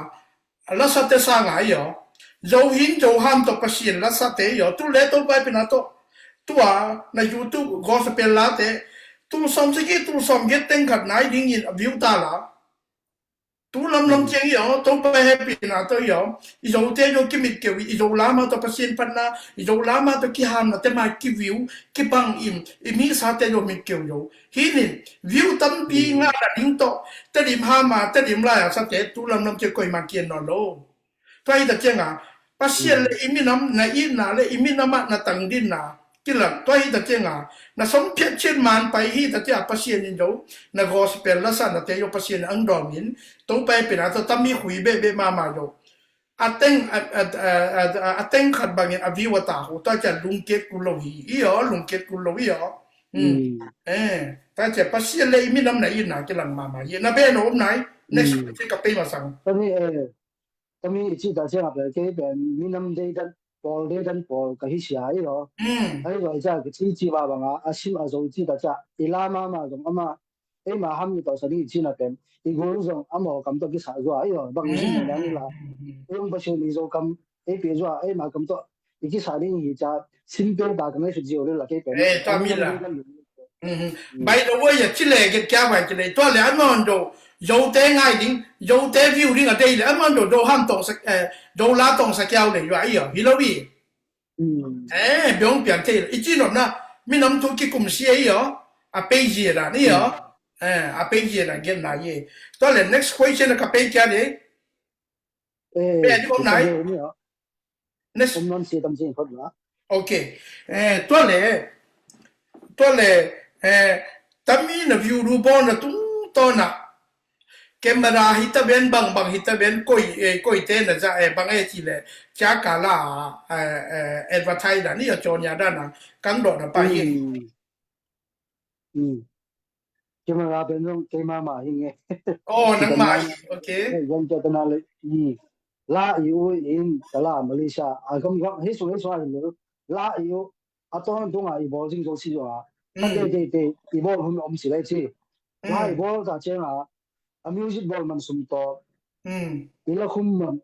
lasate sang a i aw. Zo hin, zo ham tawh Pasian lasate i aw. Tu le Topa hehpihna tawh. Tua na YouTube gospel late. Tul sawm sagih, tul sawm giat teng khat nai dingin a view ta la. Tu lamlam ciang i aw, Topa hehpihna tawh i aw, i Zote i aw kimitkeu i, i Zo lama tawh Pasian phatna, i Zo lama tawh kihamna te ma kiview, kibang in, i misate i aw mitkeu i aw. Hinin, view tampi ngah na ding tawh, Tedim hama, Tedim lai a sate, tu lamlam ciang koima kian nawn lo. Tua hi ta cianga, Pasian le i minam, na itna le i minam ah na tangdinna. Kilang, tua hi ta cianga, na sawm phiat chin man pai hi ta cia Pasian in zo, na gospel la sa na te zo Pasian ang dawmin, Topa hehpihna tawh tami khui bebe mama zo. A teng, a, a, a, a, a teng khat bangin a view a ta hu, tua cia lungkiat kul lo hi, i aw, lungkiat kul lo i aw. Hmm. Eh, tua cia Pasian le i minam na itna kilang mama hi, na be na om nai, next ka pe masang. Tami, eh, Tami i cih ta ciangah pen kei pen minam deidan, pawl deidan pawl ka hi sia i aw. Ahi zua i ciah ka cih cih va bangah a sim a zo i cih ta ciah i la mahmah zong amah eima ham i tawhsa ding i cihna pen i gul zong amau kam tawh kisah zua i aw. Bang i cih nang i la i ung Pasian i zo kam ei pia zua eima kam tawh i kisah ding hi ciah sim pen ta ka ngaihsut zia uh le la kei pen. Eh, tua mi la. By the way, a ci le, get kia vai ci le. Tua le a non do, zo te ngai ding, zo te view ding a dei le, a non do, do ham tong sa, eh, do la tong sa kiau le, yua i yo, hi lo i. Eh, biong pian te, i ci nom na, mi nom tu ki kum si e yo, a pei zi da ni yo. Eh, a pei zi da gen na ye. Tua le next question ka pei kia de. Eh, pei di om nai. Next. Om non si tam si khot la. Ok. Eh, tua le, tua le, eh, tami na view du bawl na tung taw na. Camera hi ta ben bang bang hi ta ben koi, eh, koi te na za, eh, bang e ci le. Cia ka la, eh, eh, advertise da ni a cawnya da na. Kang do na pa hi. Camera pen zong keima mah hi nge. Oh, nang mah hi, ok. Zong kia tana le, la i u in, tala Malaysia, a gam gam, hei sung, hei sung a hi le, la i u, a tawng tunga i bawl zing zo si zo a. A te te te, i bawl hun om si lai ci. La i bawl ta ciang a, a music bawl man sum tawh. I la khum man,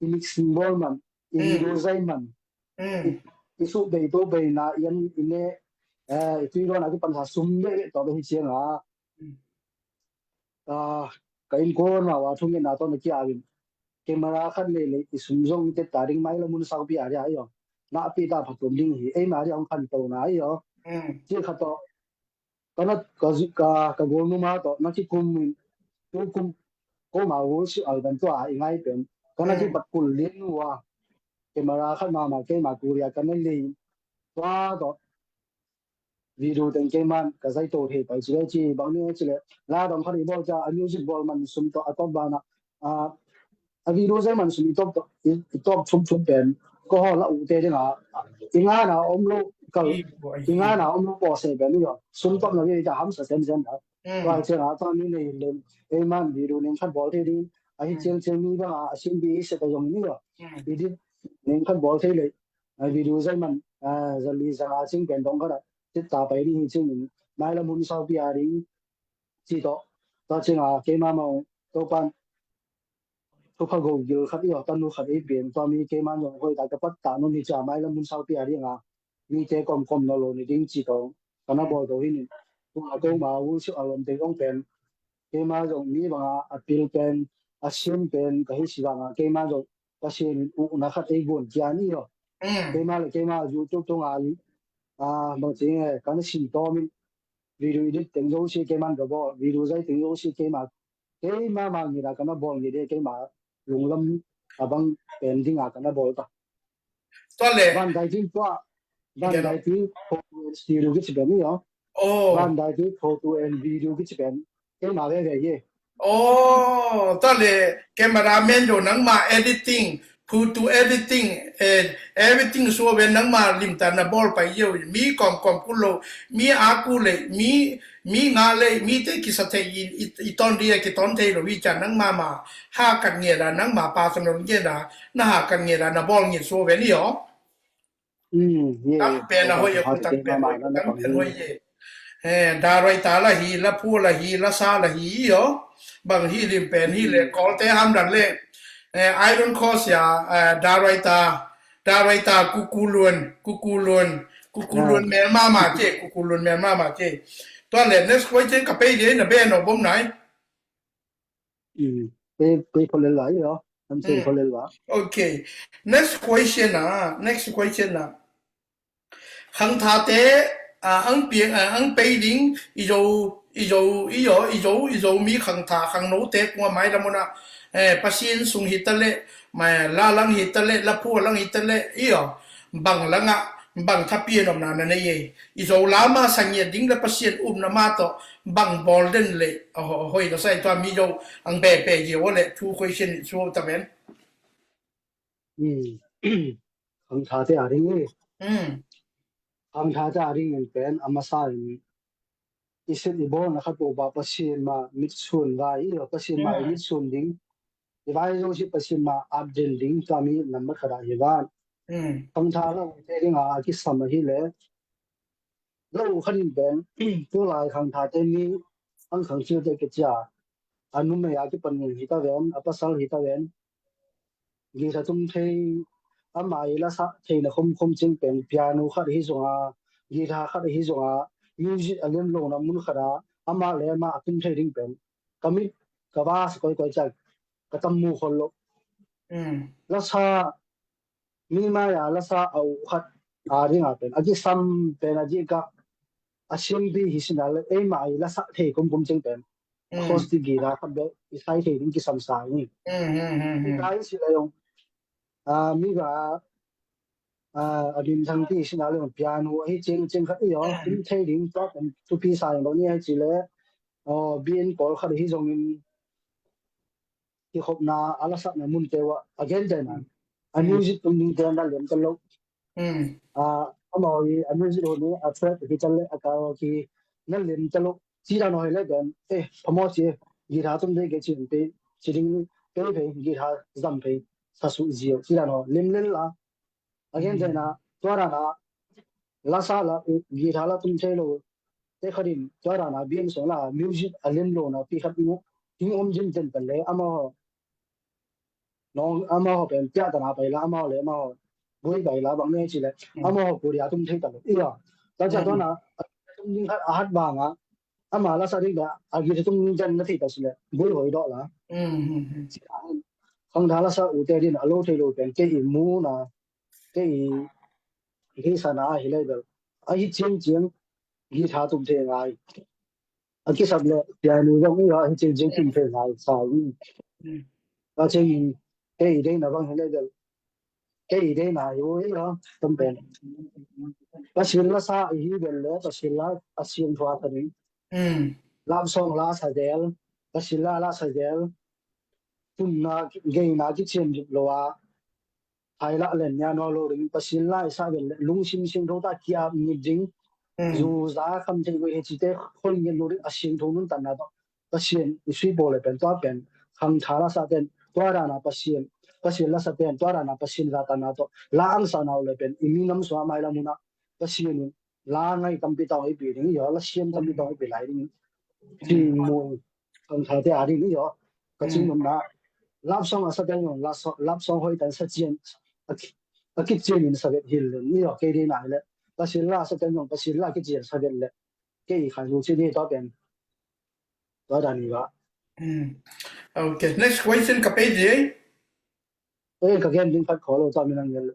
i mixing bawl man, i video zai man. I, i suh bei to bei na, i an, i ne, eh, i tui dawn a kipan sa sum bei to bei hi ciang a. Ah, ka in ko na wa thung in na to na kia win. Camera khat le le, i sum zong i tet ta ding mai la mun sau pi a dia i yo. Na pi ta phatum ding hi, ei ma dia hong khan to na i yo. Ci khat to, ka na, ka zu-, ka, ka gol numa to, na ki kum in, tu kum, ko ma gol si al dan to a i ngai pen. Ka na ki pat kul lin wa. Camera khat mama keima Korea ka na lei tua tawh video teng keiman ka zai to thei pai ci le ci bang ni ci le la dong khat i bawl cia a music bawl man sum tawh a tawp bana a video zai man sum i tawp tawh i tawp thum thum pen ko ho la u te ding a i nga na om lo kal i nga na om lo pawh se pen i sum tawp na ve cia ham sa sem sem da. Tua ciang a tua ni nei lem ei man video ning khat bawl thei ding a hi ciang ciang mi bang a a sim bi i se ta zong ni lo i dit ning khat bawl thei le a video zai man a zali zanga cing pen dong khat a tit ta pai ding hi cing in mai lam hun sau pi a ding ci tawh tua ciang a keima mau to pan thupha go gil khat i aw tanu khat i pian tua mi keima zong hoi ta ka pat ta nun hi cia mai lam hun sau pi a ding a mi te kom kom na lo ni ding ci tawh ka na bawl to hi ni. Tua ko ma u si a lom te kong pen keima zong mi banga a pil pen a siam pen ka hi si banga keima zong Pasian in ukna khat ei guan kian i aw. Keima le keima YouTube tunga a bang ci nge ka na si tawmin video edit teng zo si keiman ka bawl video zai teng zo si keima keima ma ngi da ka na bawl ngi de keima lunglam a bang pen dinga ka na bawl ta. Tua le. Van dai tin tua. Van dai tin photo and studio kici pen ni yo. Oh. Van dai tin photo and video kici pen. Keima ve ve ye. Oh, tua le cameraman do nangma editing, Who do everything, eh, everything suah ve, nangma limta na bawl pai io. Mi kawmkawm kul lo, mi a ku le, mi, mi nga le, mi te kisa thei in, i, i ton dia ki ton thei lo, i chan nangma ma, ha kat nge da, nangma personal nge da, na ha kat nge da, na bawl nge suah ve ni io. Mm, yeah, tam pen a hoih a, tam pen hoih, tam pen hoih ye. Eh, daraita la hi, la phu la hi, la sa la hi io. Bang hi lim pen hi le, Kawlte hamdan le, eh, Iron Cross ya, eh, daraita, daraita kukulun, kukulun, kukulun mel mama ke, kukulun mel mama ke. Tua le next question ka pei de na ben o bom nai. Mm. Pe, pe kholel la io. Am se kholel la. Okay. Next question na, next question na. Khangthate, ah, ang piang, ah, ang pei ding, i zo, i zo, i zo, i zo, i zo mi khangtha, khangnote kua mai lamuna, eh, Pasian sung hita le, mai la lang hita le, la phu lang hita le, io, bang langa, bang thapian omna na nei e. I zo lama sangia ding le Pasian umna ma to, bang bawl den le, oh, hoi na sai tua mi zo, ang be be je o le, two question i suah ta ven. Mm. Khangthate a ding i. Mm. Khangthate a ding in pen, a masa in, i sit i bawl na khat po ba Pasian ma mitsun vai, i lo Pasian ma i mitsun ding. I vai zo si Pasian ma at den ding, tua mi nambat khat a hi van. Mm. Khangtha la te ding a, a kisam a hi le. Lo khat in pen, tu lai khangthate mi, ang khang chiu te ke chia. A numei a kipan ngun hita ven, a pasal hita ven. Guitar tum thei, ama i la sa thei na khom khom ching pen, piano khat hi zonga, guitar khat hi zonga, music a lem lo na mun khat a, ama le ama a tum thei ding pen. Ka mit, ka va sa koi koi chak, ka tam mu khol lo. Mm. La sa, mi mai a la sa a u khat a ding a pen. A kisam pen a ding ka a siampi hi sina le, ei mai la sa thei kum kum ching pen. Mm. Acoustic guitar khat be, i sai thei ding kisam sa ni. Mm, mm, mm, mm. I kai si la yong. A, mi ga, a, a din thang ti sina le yong piano hi ching ching khat i yo. Mm. Tum thei ding tua pen tu pi sa yong lo ni hai chi le. O, bin pol khat hi zong in. Kikhopna, a la sakna mun te uh a gen te na. Mm. A music tum ding te na lem ta lo. Mm. A, amau i, a music ho ni, a track hi ta le, a karaoke na lem ta lo. Ci dan ho hi le gen, eh, phamo ci, guitar tum ding ke ci pe, ci ding pe pe, guitar zam pe, sa su zio, ci dan ho, lem lel la. A gen te na, tua dan a, la sa la, guitar la tum thei lo, te khat in, tua dan a, biang song la, music a lem lo na, pi khat mu, hing om jin ten pen le, amau ho, nong, amau ho pen, pia dan a pai la, amau le, amau ho, bui pai la, bang ne ci le, amau ho, Korea tum thei ta lo, iya, ta ca tua na, tum ding khat a hat bang a, ama la sa ding da, a guitar tum ding jan na thei ta si le, bui hoi do la. Mm, mm, mm. Khangtha la sa u te din, a lo thei lo pen, ke i mu na, ke i, ke i sa na, a hi le bel. A hi chiang chiang, guitar tum thei ngai. A kisap le, piano zong i a hi chiang chiang tum thei ngai, sa i. Mm. Ka chiang i, ke i dei na bang hi le bel. Ke i dei na hi u hi lo, tum pen. Pasian la sa i hi bel le, Pasian la, a siang thua ka ding. Mm. Love song la sa del, Pasian la la sa del. Tumna, geina, kichian dip lo a. Hai la len nia no lo ding, Pasian la i sa bel le, lungsim siangtho ta ki ap ngit ding. Mm. Zu za kham thei guai he ci te, khol ngit lo ding, a siangtho nuntakna tawh. Pasian i sui pawl le pen, tua pen, khangtha la sa ten, tua dan a Pasian, Pasian la sa ten, tua dan a Pasian za tan a tawh, la ang sa na uh le pen, i minam sung a mai lam hun a, Pasian in, la ngai tampi tawh i pi ding, i aw, la siam tampi tawh i pi lai ding. Ci mu, khangtha te a ding, i aw, ka cing num na, love song a sa ten zong, la so-, love song hoi tan sa cian, a ki, a ki cian in sa vet hil le, i aw, kei dei nai le, Pasian la sa ten zong, Pasian la ki cian sa vet le, kei khan zu ci ni tua pen. Tua dan i ba. Mm. Okay, next question ka pe di. Eh, ka gen ding khat kho lo ta mi nang ngel.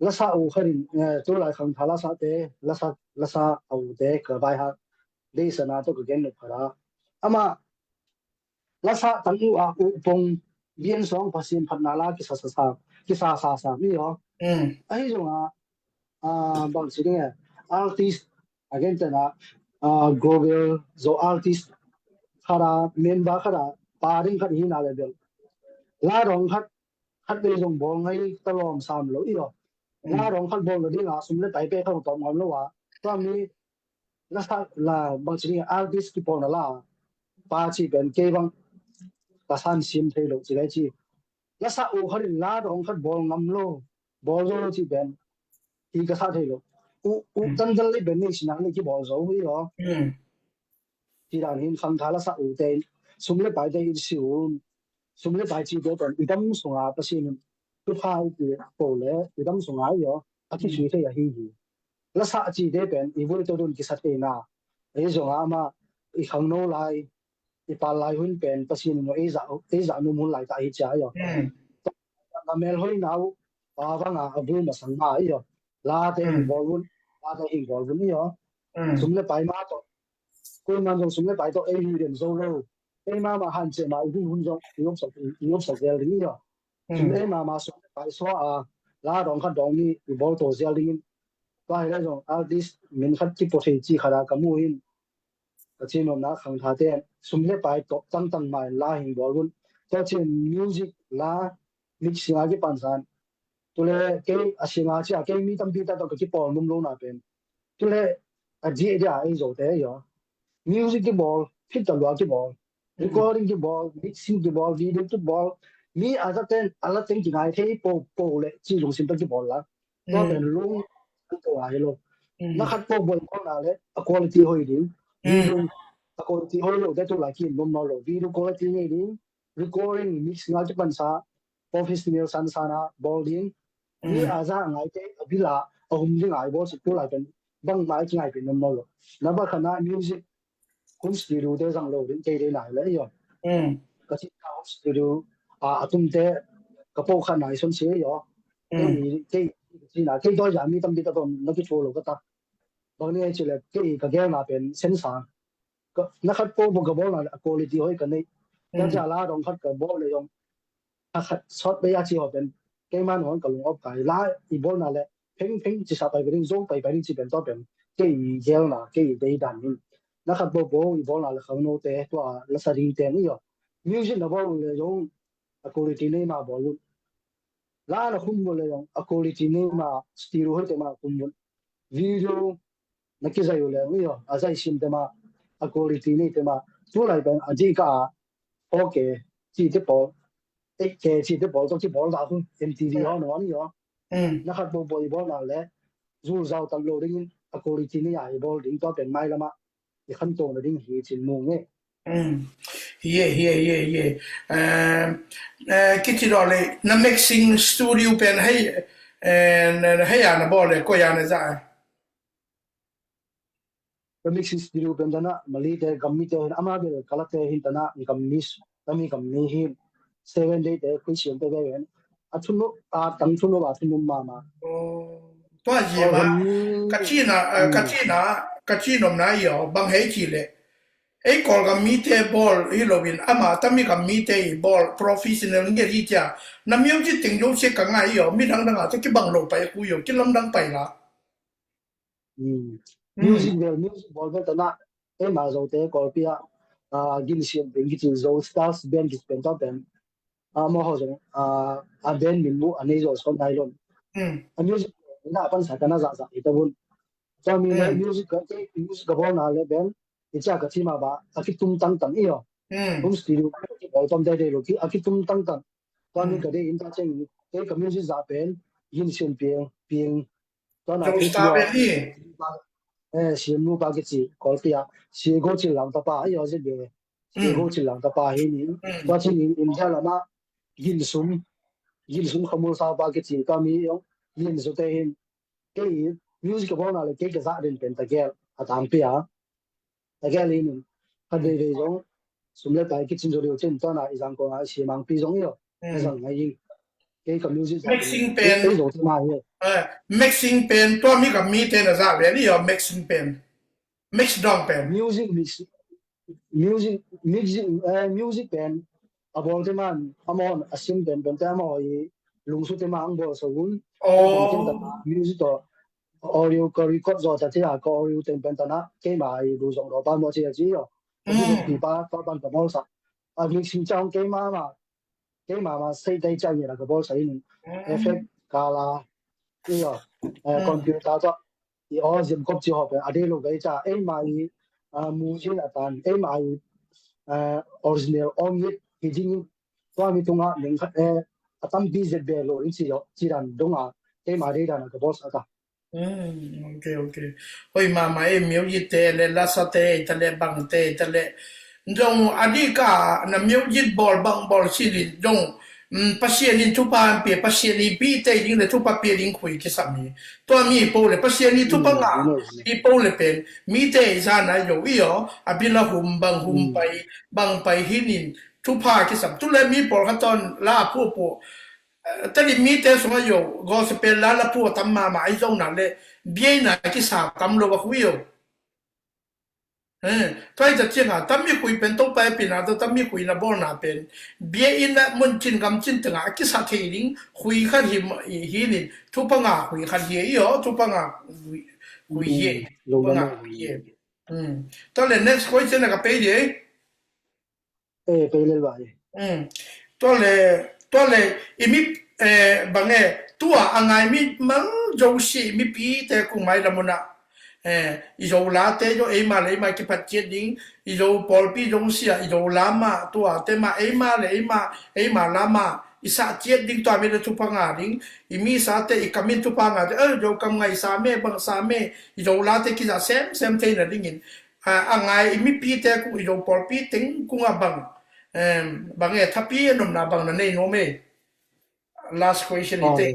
La sa u khat in, eh, tu lai khangtha la sa te, la sa, la sa u te ka bai ha. Dei sa na to ka gen nuk khat a. Ama, la sa tang u a u pong bian song Pasian phatna la kisa sa sa, kisa sa sa mi aw. Mm. Ahi zong a, a, bang si ding e, artist, a gen te na, a, global zo artist khat a, member khat a, pa ding khat hi na le bel. La dong khat, khat vei zong bawl ngai ta lawm sam lo i aw. La dong khat bawl nading a sum le pai pek khat tawm ngam lo a, tua mi la sa la bang ci ding a, artist kipawlna la pa ci pen kei bang ka san sim thei lo ci lai ci. La sa uh khat in la dong khat bawl ngam lo, bawl zo lo ci pen hi ka sa thei lo. Uh uh tan tan le pen nei sinak le kibawl zo hi lo. Ci dan hin khangtha la sa uh te in sum le pai te in si un, sum le pai ci te pen i dam sunga Pasian in thupha i pi ko le i dam sunga i aw a kisui thei ahi hi. La sa ci te pen i vui to dun kisa thei na. Ei zong a ama i khangno lai i pal lai hun pen Pasian in ei za ei za num hun lai ta hi cia i aw. Na mel hoi nau pa vanga a vui masang ma i aw. La te hin bawl un, la te hin bawl un i aw. Sum le pai ma to. Kuiman zong sum le pai to ei hi den zo lo. Ei ma ma han ce ma i hun hun zong i opsak i opsak zel ding i aw. Sum ei ma ma sum le pai so a la dong khat dong ni i bawl to zel ding in. Tua hi lai zong artist min khat kipo thei ci khat a ka mu in. Ka ci nopna khangtha te sum le pai to tangtang ma in la hin bawl un. Tua cin music la mixing a kipan san. Tule kei a singa cia kei mi tampi ta tawh ka kipawl num lo na pen. Tule a ji dia ei zo te yo. Music kibawl, phit ta lua kibawl. Recording kibawl, mixing kibawl, video kibawl. Mi a za ten a la ten kingai thei po po le ci lungsim ta kibawl la. Tua pen lung an to ai lo. Na khat po bawl ko na le a quality hoi ding. Video a quality hoi lo te tu la kin nom no lo. Video quality ngei ding. Recording mix ngal kipan sa professional san sana bawl ding. Mi a za ngai te a bila a hum ding ai bawl si tu lai pen bang mai ki ngai pen nom no lo. Na ba khana music home studio te zang lo ding kei de nai le yo. Ka ci ka home studio a a tum te ka po khan nai son si yo. Kei kei ci na kei doi ya mi tam bi ta tom na ki thua lo ka ta. Bang ni ai ci le kei ka gel na pen sen sa. Na khat po po ka bawl na le a quality hoi ka nei. Ka cia la dong khat ka bawl le dong a khat sawt bei a ci ho pen keima nuang ka lung op kai la i bawl na le pheng pheng ci sa pai pai ding zo pai pai ding ci pen to pen kei i gel na kei i dei dan in na khat po po i bawl na le khang no te tua la sa ding te ni yo. Music na bawl le dong a quality nei ma bawl un. La na khum bawl le dong a quality nei ma stereo hoi te ma khum un. Video na kizai uh leng i aw a zai sim tema a quality nei tema tulai pen a dih ka a four K ci te pawl eight K ci te pawl tawh kibawl dah hun M T V haw nawn i aw na khat bawlbawl i bawl na le zul zau tal lo dingin a quality nei a i bawl ding tua pen mai lamah i khanto na ding hi cin mu nge. Hie hie hie hie. Kici daw le na mixing studio pen hei hei a na bawl le koi a na za. Ka mixing studio pen dana Malay te gam mite hin ama bel kalate hin dana gam mi tami gam mi hin seven day te khui siam te bel hin a thunu a tang thunu a thunu mama. Tua hi ma ka cina ka cina ka cinom na yo bang hei ci le. Ei Kawlgam mite bawl hi loin ama tami gam mite i bawl professional nge hi cia na miau ci ting yo cia ka ngai yo mi dang dang a te kibang lo pai ku yo kilam dang pai la. Music bel music bawl bel tana ei ma zo te Kawlpi a gin siam beng kici zo stars band kici pen ta pen a maw ho zong a band min mu a nei zo son nai lon. A music na pan sa kana za za i ta bun. Tua mi le music ka music ka bawl na le band i cia ka thima ba a kitum tang tang i yo. Home studio ka bawl tom dai dai lo ki a kitum tang tang. Tua mi ka dei in ta cheng ei ka music za pen yin sian piang piang. Tua na Joe Star pen hi. Sian nu pa kici Kawlpi a Siago Cil Lang tapa i yo zia be. Siago Cil Lang tapa hi ni. Tua cin in in dia lama yin sum yin sum khamul sa pa kici tua mi yong yin su te hin. Kei music ka bawl na le kei ka zah den pen ta gel a tangpi a ta gel in in khat vei vei zong sum le pai kicin zo deu cin tua na i zang ko na i si mangpi zong i lo a zang ngai ing. Kei ka music zah mixing pen ei zo te ma hi. Mixing pen tua mi ka mi te na zah ve ni yo mixing pen mix dong pen music mix music music music pen a bawl te man a mon a sim pen pen te a maw i lungsu te ma ang bawl so un. Music to audio ka record zo ta cia ka audio ten pen tana keima i lu zong lo pa mo cia ci yo. Pi pa pa pan ka bawl sa a mixing chang keima ma keima ma sei tai ca ngira ka bol sa in, effect kala, iyo, computer to i aw zim kop ci ho pen a dei lo gai ca, eima i mu zin a tan, eima i original om hit hi ding, tua mi tunga ning khat a tampi zet be lo in ci dan donga keima dei dan a ka bol sa ta. Ok, ok. Hoi mama e, music te le, lasa te ta le, bang te ta le, zong a di ka na music bol bang bol si li zong Pasian in thupha an pia, Pasian in pi te ding le thupha pia ding khui kisam hi. Tua mi po le Pasian in thupha nga i po le pen mi te zana yo i yo a bila hum bang hum pai bang pai hinin thupha kisam tu le mi pol khaton la pu pu tadi mite sungah yo gospel la la pu a tam mama i zona le biaina kisa tam lo a hui yo. Tua i ta cianga tam mi khui pen Topa e pina to tam mi khui na bolna pen bia ina mun cin gam cin tenga a kisa thei ding khui khat hi hi nin thupha nga khui khat hi i yo thupha nga khui hi thupha nga khui hi. Tua le next question a ka pei di. Eh, pei lel vai. Tua le tua le i mi bang e tua a ngai mi mang zo si i mi pi te kung mai la muna. I zo la te zo eima le eima kipat ciat ding i zo pawlpi zo sia i zo la ma tua te ma eima le eima eima la ma i sa ciat ding tua mi le thupha nga ding i mi sa te i kamin thupha nga te zo kam ngai sa me bang sa me i zo la te kiza sem sem thei na dingin a ngai i mipi te kung i zo pawlpi teng kung a bang bang e thapi a nomna bang na nei nuam e. Last question i te.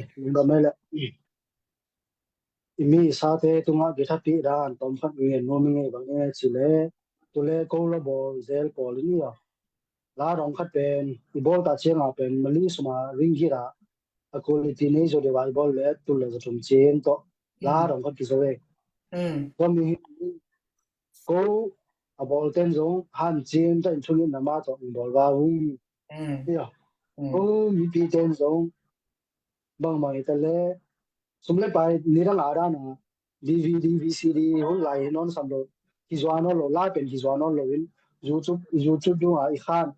I mi i sa te tunga ki thapi dan tom khat ngen nuam i ngei bang e ci le tu le ko la bawl zel pawl i ni a la dong khat pen i bawl ta cianga pen mali suma ringgit a a quality nei zo deuh a i bawl le tu le za thum cin tawh la dong khat ki zo e. Tua mi ko a bawl ten zong han cin ta in thungin nama tawh in bawl va ung. Ko mipi ten zong bangmang i ta le sum le pai ni dang a dan a DVD VCD hun lai hi non sam lo hi zuan on lo la pen hi zuan on lo in YouTube YouTube dung a i khan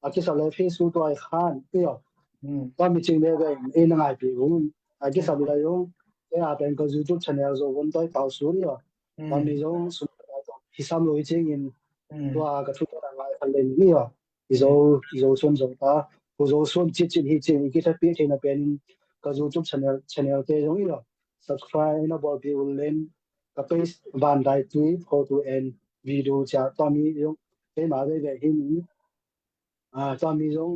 a kisa le Facebook tua i khan i yo. Tua mi cing le ve i na ngai pi hun a kisa le yung e a pen ko YouTube channel zo hun toi pau su i yo. Tua mi zong sum hi sam lo i cing in tua ka thu ta ngai khan le ni yo. I zo i zo suan zo ta ku zo suan cit cit hi cing i kithapi thei na pen in ka YouTube channel channel te zong i lo subscribe na bawl pi ul len ka page van dai tui pho tu en video cia tua mi zong keima ve ve hi ni. Tua mi zong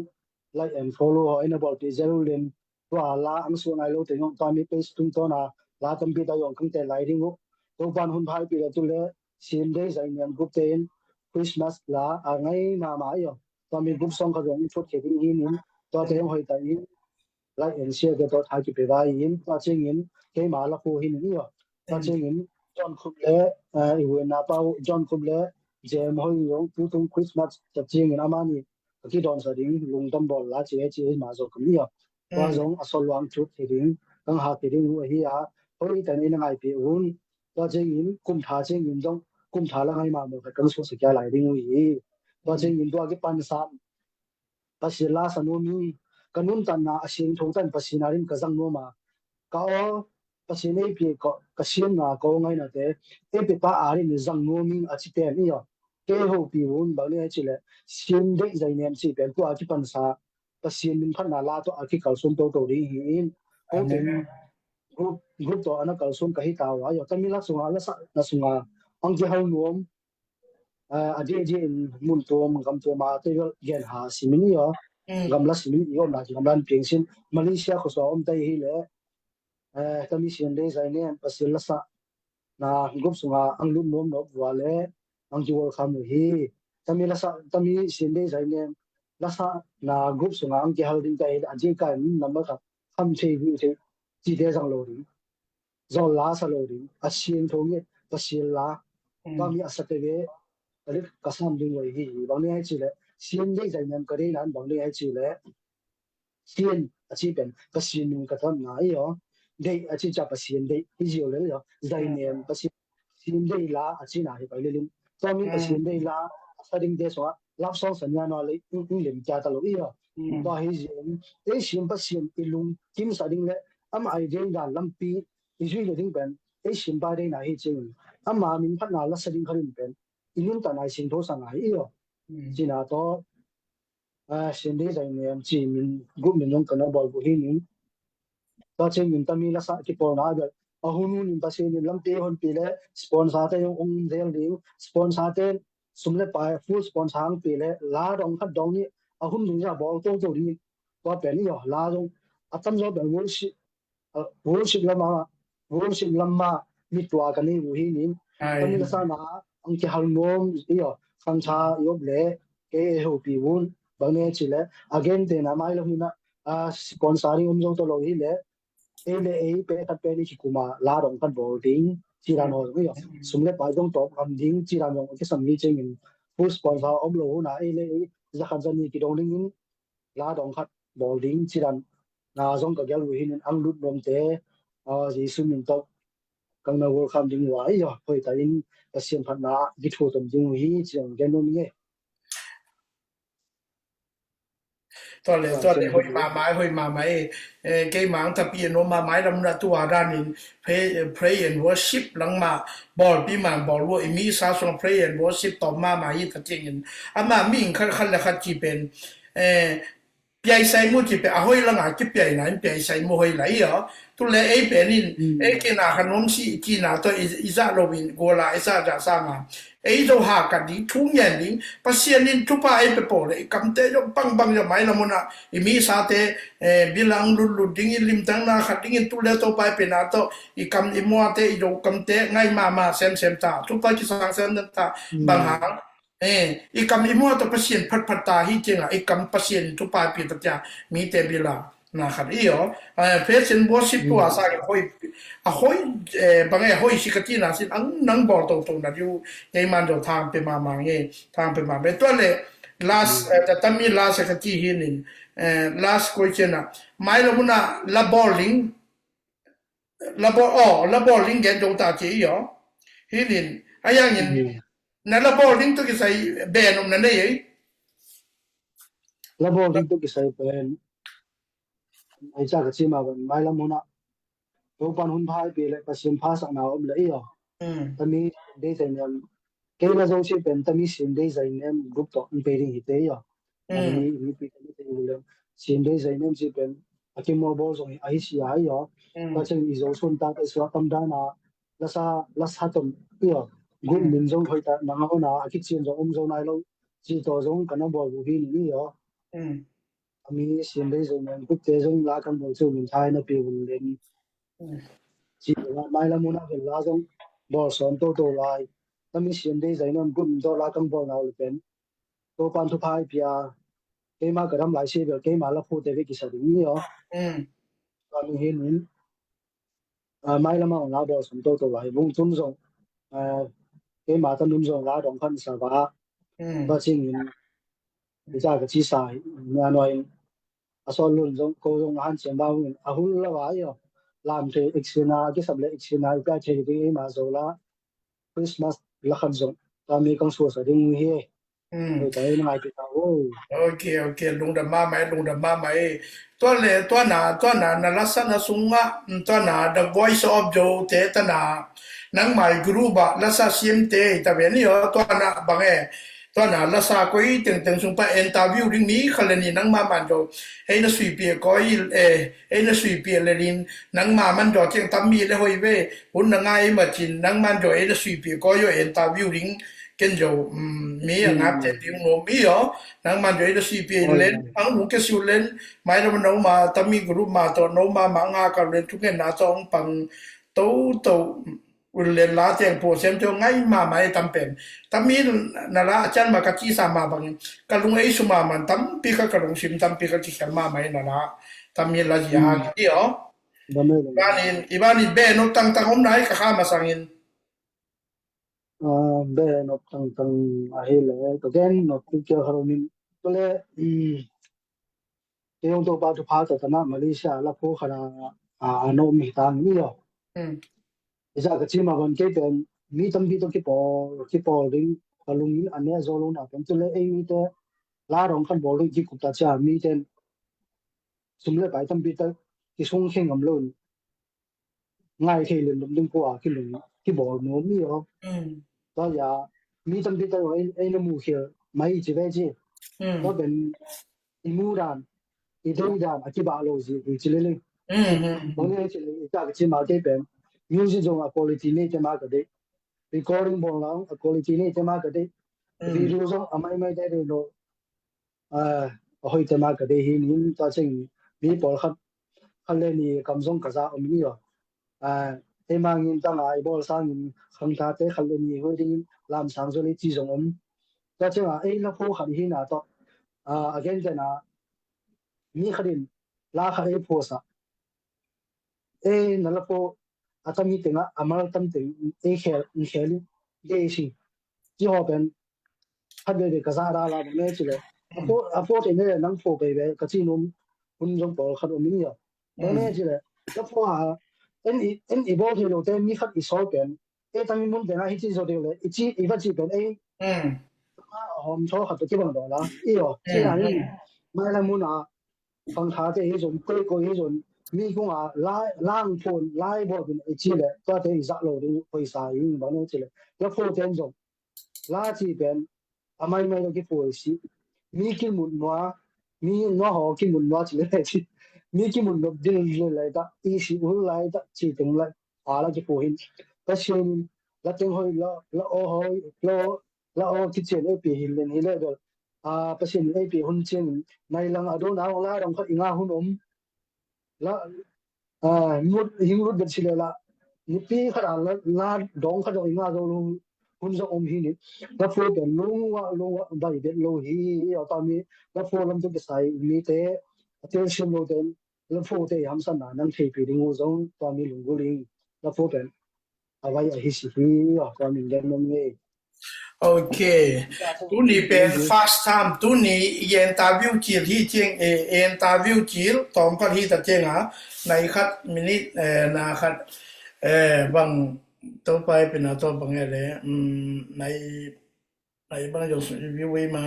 like and follow ho na bawl pi zel ul len tua la ang suan ai lo te zong tua mi page tung tona la tampi ta zong kang te lai ding uh. Topan hun phai pi le tu le sin dei zai niam group te in Christmas la a ngai mama i yo. Tua mi group song kha zong i phut khe ding hi nin tua te hong hoi ta in like and share ke tawh thai kipe vai in tua cingin keima la khu hi nin i yo. Tua cingin John Khup le i huina pau John Khup le Jem hoi zong tu tung Christmas ta cingin amani ka kidon sa ding lungdam bawl la ci he ci he ma zo kam i yo. Tua zong a sol luang thut hi ding kang hak hi ding uh ahi a hoi tan i na ngai pi un. Tua cingin kum tha cingin zong kum tha la ngai ma mo khat kang suak sa kia lai ding uh hi. Tua cingin tua kipan sam Pasian la sa nuam in ka nuntanna a siangtho tan Pasian a rin ka zang nuam a ka aw Pasian ei pi ka siamna ka aw ngaina te ei pi pa a rin zang nuam in a ci pen i yo. Kei ho pi un bang ni a ci le siam deih zai nem ci pen tua kipan sa Pasian min phatna la tawh a kikalsuan toto ding hi in. Ko pen group group tawh ana kalsuan ka hi ta uh a yo tami la sunga la sa na sunga ang kihal nuam a di di in mun tuam gam tuam a te gen ha simin i yo. Gam la simin i om na gam lan piang sin Malaysia ko so om tai hi le tami sian dei zai nem Pasian la sa na group sunga ang lut nuam nop vua le ang ki welcome uh hi. Tami la sa tami sian dei zai nem la sa na group sunga ang kihal ding ta hi a di ka in number khat kham thei gu thei ci te zang lo ding. Zol la sa lo ding a siangtho nget Pasian la tami a sa te ve ka lik ka sam ding wai hi. Bang ni ai ci le sian dei zai nem ka dei nan bang ni ai ci le sian a ci pen Pasian min ka thonna i yo. Deih a ci ca Pasian deih hi zio le yo. Zai nem Pasian sian dei la a ci na hi pai le lim. Tua mi Pasian dei la a sa ding te so a love song sa nia nua le ing ing lem kia ta lo i aw. Tua hi zia in ei sim Pasian i lungkimsa ding le ama ai ding dan lampi i zui le ding pen ei sim pai ding na hi cing ama min phatna la sa ding kharin pen i nun ta nai sing tho sa ngai i aw. Cina to a, Sian Dei Zai Niam ci min group min zong ka na bawl bu hi ning. Tua ciang min tami la sa kipawlna a bel a hun hun in Pasian in lampi honpi le sponsor te zong ong zel ding, sponsor te sum le pai full sponsor hang pi le la dong khat dong ni a hun ding za bawl to to ding. Tua pen i aw la zong a tam zo pen worship worship lama worship lama mi tua ka nei uh hi ning. Ai. Ka mi la sana ang ki hal nom i aw khang tha i op le ke e ho pi un bang ne ci le again te na mai la huna a sponsoring um zo to lo hi le e le e pe khat pe ni ki kuma la dong kan bol ding ci dan ho i aw sum le pai dong top kam ding ci dan dong ki sam ni cheng in full sponsor om lo huna e le e za khan za ni ki dong ding in la dong khat bawl ding ci dan na zong ka gel uh hi ning ang lut lom te a Jesu min tawh kang na welcome ding uh a i aw hoi ta in Pasian phatna di thu tom ding uh hi ci ang gen um nge. Tua le tua le hoi mama e hoi mama e. Keima ang tapi no mama e lam na tua dan in pray and worship lang ma bawl pi ma bawl uh i mi sa sung pray and worship tom mama hi ta ting in ama mi khat khat le khat ci pen piaisai mu ci pe a hoi langa kipiaina in piaisai mu hoi lai aw. Tu le ei pen in ei kina khan om si kina to i za lo in gola i za ja sanga ei zo ha ka ding thu ngen ding Pasian in thupa ei pe po le i kamte zo bang bang zo mai la muna i mi sa te bilang lut lut ding i limtang na khat ding in tu le to pai pe na to i kam i mua te i zo kamte ngai mama sem sem ta thupa kisang sem ta bang hang Eh, i kam i muat a Pasian phatphat ta hi ciangah i kam Pasian in thupha pi ta cia mite bila na khat i aw. Eh, praise and worship tu a sa a hoi a hoi eh, bang e hoi si ka tina sin ang nang bawl to to na diu kei man do thang pe ma ma nge thang pe ma pe tua le last eh, ta tami last ka ti hi nin eh, last question a mai lo muna la bowling la bawl aw la bawl ding gen zo ta ci i aw. Hi nin a yang in na la bawl ding tu kisai ben om na nei ei. La bawl ding tu kisai ben ai ca ka ci ma ben mai lam huna Topan hun phai pi le Pasian pha sakna om le i aw. Tami dei te niam kei la zo ci pen tami sin dei zai niam group to an pe ding hi te i aw. Tami mi pi tami te i le sin dei zai niam ci pen a ki mo bol zong a hi si a i aw. Ka cheng i zo sun ta te suak tam dana lasa lasa tom i aw. Group min zong hoi ta nang a hona a ki chin zong om zo nai lo ci to zong ka na bol bu hi ni i aw. A mi sin dei zong men group te zong la kan bol cu min thai na pi vun len. Ci la mai la mun a vel la zong bol som to to lai. Tami sin dei zai niam group min to la kan bol nau le pen. Topan thupha i pia keima ka dam lai si bel keima la phu te ve kisa ding ni aw. Ka mi hin in mai lama ong la bawl sam to to lai vung tun zong keima ta nun zong la dong khan sa va. Ba cing in i ca ka ci sa hi nia nuai in a sawl lun zong ko zong a han ciam va vung in a hul la va i aw. Lam thei eksina a kisam le eksina i pia thei ding eima zo la Christmas la khan zong tami kang suasa ding hi. Ok, ok, lungdam mahmah e, lungdam mahmah e. Tua le tuana tuana na lasa na sungah tuana The Voice of Zo te tana nangmai group ah lasa siam te ta ve ni aw tuana bang e. Tuana lasa koi tengteng sung pa interview ding mi kha le ni nangmah man zo hei na suipia koi e. Ei na suipia le nin nangma man zaw ciang tammi le hoi ve hun na ngai macin nangman zaw ei na suipia kawi aw interview ding ken zo mi a ngapte ding no mi aw nangman zaw ei na suipia len ang hu ke siu len mai na no ma tammi group ma to no ma ma nga ka len tu ngen na to ang pang to to Ule la teng po sem teo ngai mama e tam pen. Tami na la a can ma ka ci sa ma bangin ka lung ei su mama tampi ka ka lung sim tampi ka kikhial mama e na la. Tami la zia hang i aw. Ibanin ibanin be no tangtang om nai ka kha ma sangin. Be no tangtang ahi le ka gen no tu kia kha lo min. Tule Kei hong Topa thupha tawh tanah Malaysia la phu khat a a na um hi tang mi aw. Hi zah ka cim a van kei pen mi tampi tawh kipawl kipawl ding ka lungin a ne zo lo na pen cule ei mite la dong khat bawl lo kikup ta cia mite sum le pai tampi tak kisung khe ngam lo ngai thei lem lem ding pua kilung kibawl nuam mi aw. Tua ya mi tampi tak ei na mu khia mai ci ve ci. Tua pen i mu dan i dei dan a kibah lo zi hi ci lele. Tua ne ci le i tak ci ma kei pen music zong a quality nei te ma ka dei. Recording bawl lang a quality nei te ma ka dei. Video zong a mai mai te dei lo. A hoih tema ka dei hi ning tua ceng mi pawl khat khat le ni kam zong ka za om ni aw. Ei mangin tanga i bawl sangin khangthate khat le ni huai dingin lamsang zo le ci zong om. Tua ceng a ei la pho khat hi na tawh a gen tena mi khat in la khat ei pho sa ei na la pho a tam hi tenga a mal tam teng ei khel in khel in dei si ci ho pen khat veve ka zah dah la bang ne ci le a pho a pho te ne nang pho veve ka ci num hun zong pawl khat om in ia bang ne ci le ka pho a en i en i bawl thei lo te mi khat i sawl pen ei tami mun te na hi ci zo deuh le i ci i va ci pen ei a hom thaw khat te kibang daw la i aw ci na ni mai la mun a khangthate hi zon koikoi hi zon mi kung a lai lang phon lai bawl bin i ci le tua te i zah lo ding hoisa i bang ne ci le ka pho te en zong la ci pen a mai mai lo kipuai si mi kimut nua mi nua ho kimut nua ci le ci mi kimut nop dil le lai ta i si ul lai ta ci teng lai a la kipuai hin Pasian in la teng hoi la la o hoi lo la o kician ei pi hin len hi le bel a Pasian in ei pi hun cian in nai lang a do na la dong khat i nga hun om la hing lut bet si le la nipi khat a la dong khat dong i nga zo lo hun zong om hi ni la pho pen lungwa lungwa bai bet lo hi i aw ta mi la pho lam tu kisai mi te a tel siam lo te la pho te hamsan na nang thei pi ding u zong ta mi lunggul ing la pho pen a vai a hi si hi a kua min gen nom ngei. Ok. Tuni pen first time tuni i interview kil hi tiang e interview kil tawm khat hi ta tiang a nai khat minute na khat bang to pai pina to bang e le nai nai bang jong su view ma.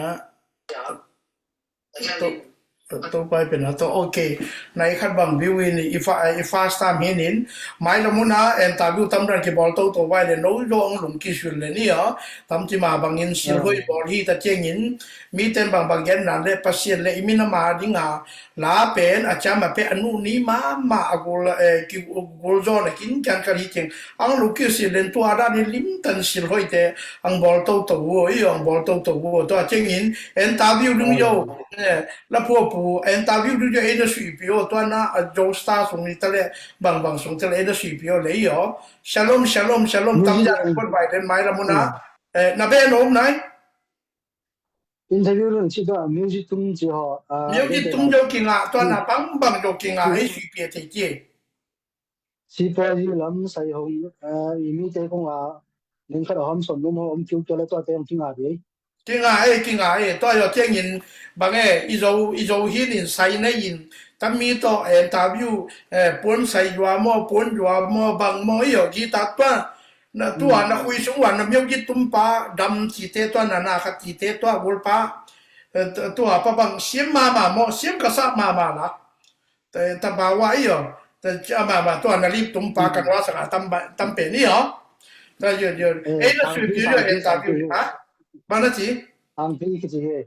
To pai pen a to ok nai khat bang view in i fa i first time hin in mai la mun a interview tam dan kibawl to to vai le no zong lung kisul le ni a tam ti ma bang in sil hoi bawl hi ta tiang in mi ten bang bang gen nan le Pasian le i min a ma ding a la pen a cham a pe a nu ni ma ma a gol ki gol zon a kin kan kar hi tiang ang lung kisul len tua dan in lim tan sil hoi te ang bawl to to u i ang bawl to to u to a tiang in interview lung yo la phuapu interview du jo ei na sui pio tua na a jo star sung ni ta le bang bang sung ta le ei na sui pio le yo shalom shalom shalom tam ja kon bai den mai la mun a na be nom nai interview lun ci tua music tum ci ho music tum jo kinga tua na bang bang jo kinga ei sui pia te ki Sipawi lam sai hong i mite kong a ning khat a hom som num ho om kiu kia le tua te hong kinga di. Kinga e kinga e tua yo tiang in bang e i zo i zo hin in sai nei in tam mi to interview puan sai yua mo puan yua mo bang mo i yo ki ta tua na tua na hui sung wan na miau ki tum pa dam ki te tua na na khat ki te tua bul pa tua pa bang siam mama mo siam ka sa mama la. Tabawa iyo. Ama ma tua na lip tum pa kan wa sanga tam pen iyo. Ta yun yun. Ei na sui pi yo interview ha. Mana ci. Ang pi kici he.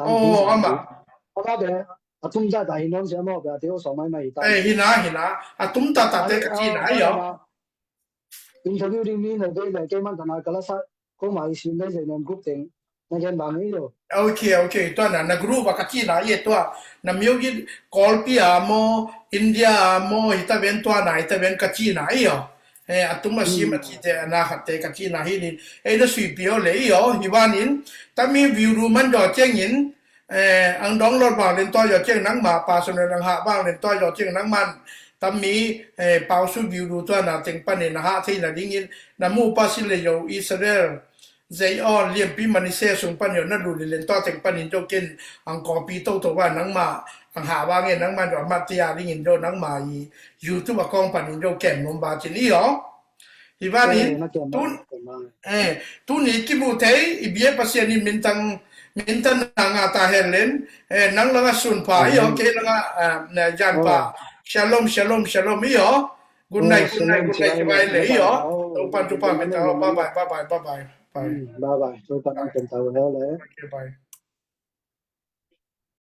Oh ama. Ama be atum ta ta hinon se ama be ateo so mai mai ta. Eh hina hina. Atum ta ta te kaci na iyo. Interview ding mi na dei na kei man ta na kalasa ko mai sin dei dei non group teng na gen bang iyo. Okay okay tua na na group a kaci na ye tua na miu gi Kolpi a mo India a mo hita ben tua na hita ben kaci na iyo. Eh atum a sim a ci te na khat te kaci na hi ni. Eh na sui pio le iyo hi banin tami view ru man jo ceng in Eh, ang download bang len tua yo ceng nang ma personal ang ha bang len tua yo ceng nang man tam mi eh, pau su view du tua na teng panin na ha thei na dingin na mu pa si le yo Israel zei on lian pi mani se sung pan yo na lu li len tua teng panin jo ken ang copy to to wa nang ma ang ha bang en nang man yo ma tia dingin jo nang ma i YouTube a kong panin jo ken nom ba cin i yo. Ivan in, tun, eh, tuni kimu thei, i biak Pasian in minthang, minthang na ngah ta hen len, eh, nang langa sunpha, i aw, kei langa, eh, janpha. Shalom, shalom, shalom, i aw. Good night, good night, good night, bye le, i aw. Topan thupha pia ta, bye bye, bye bye, bye bye. Bye bye, Topan thupha pia ta le. Okay, bye.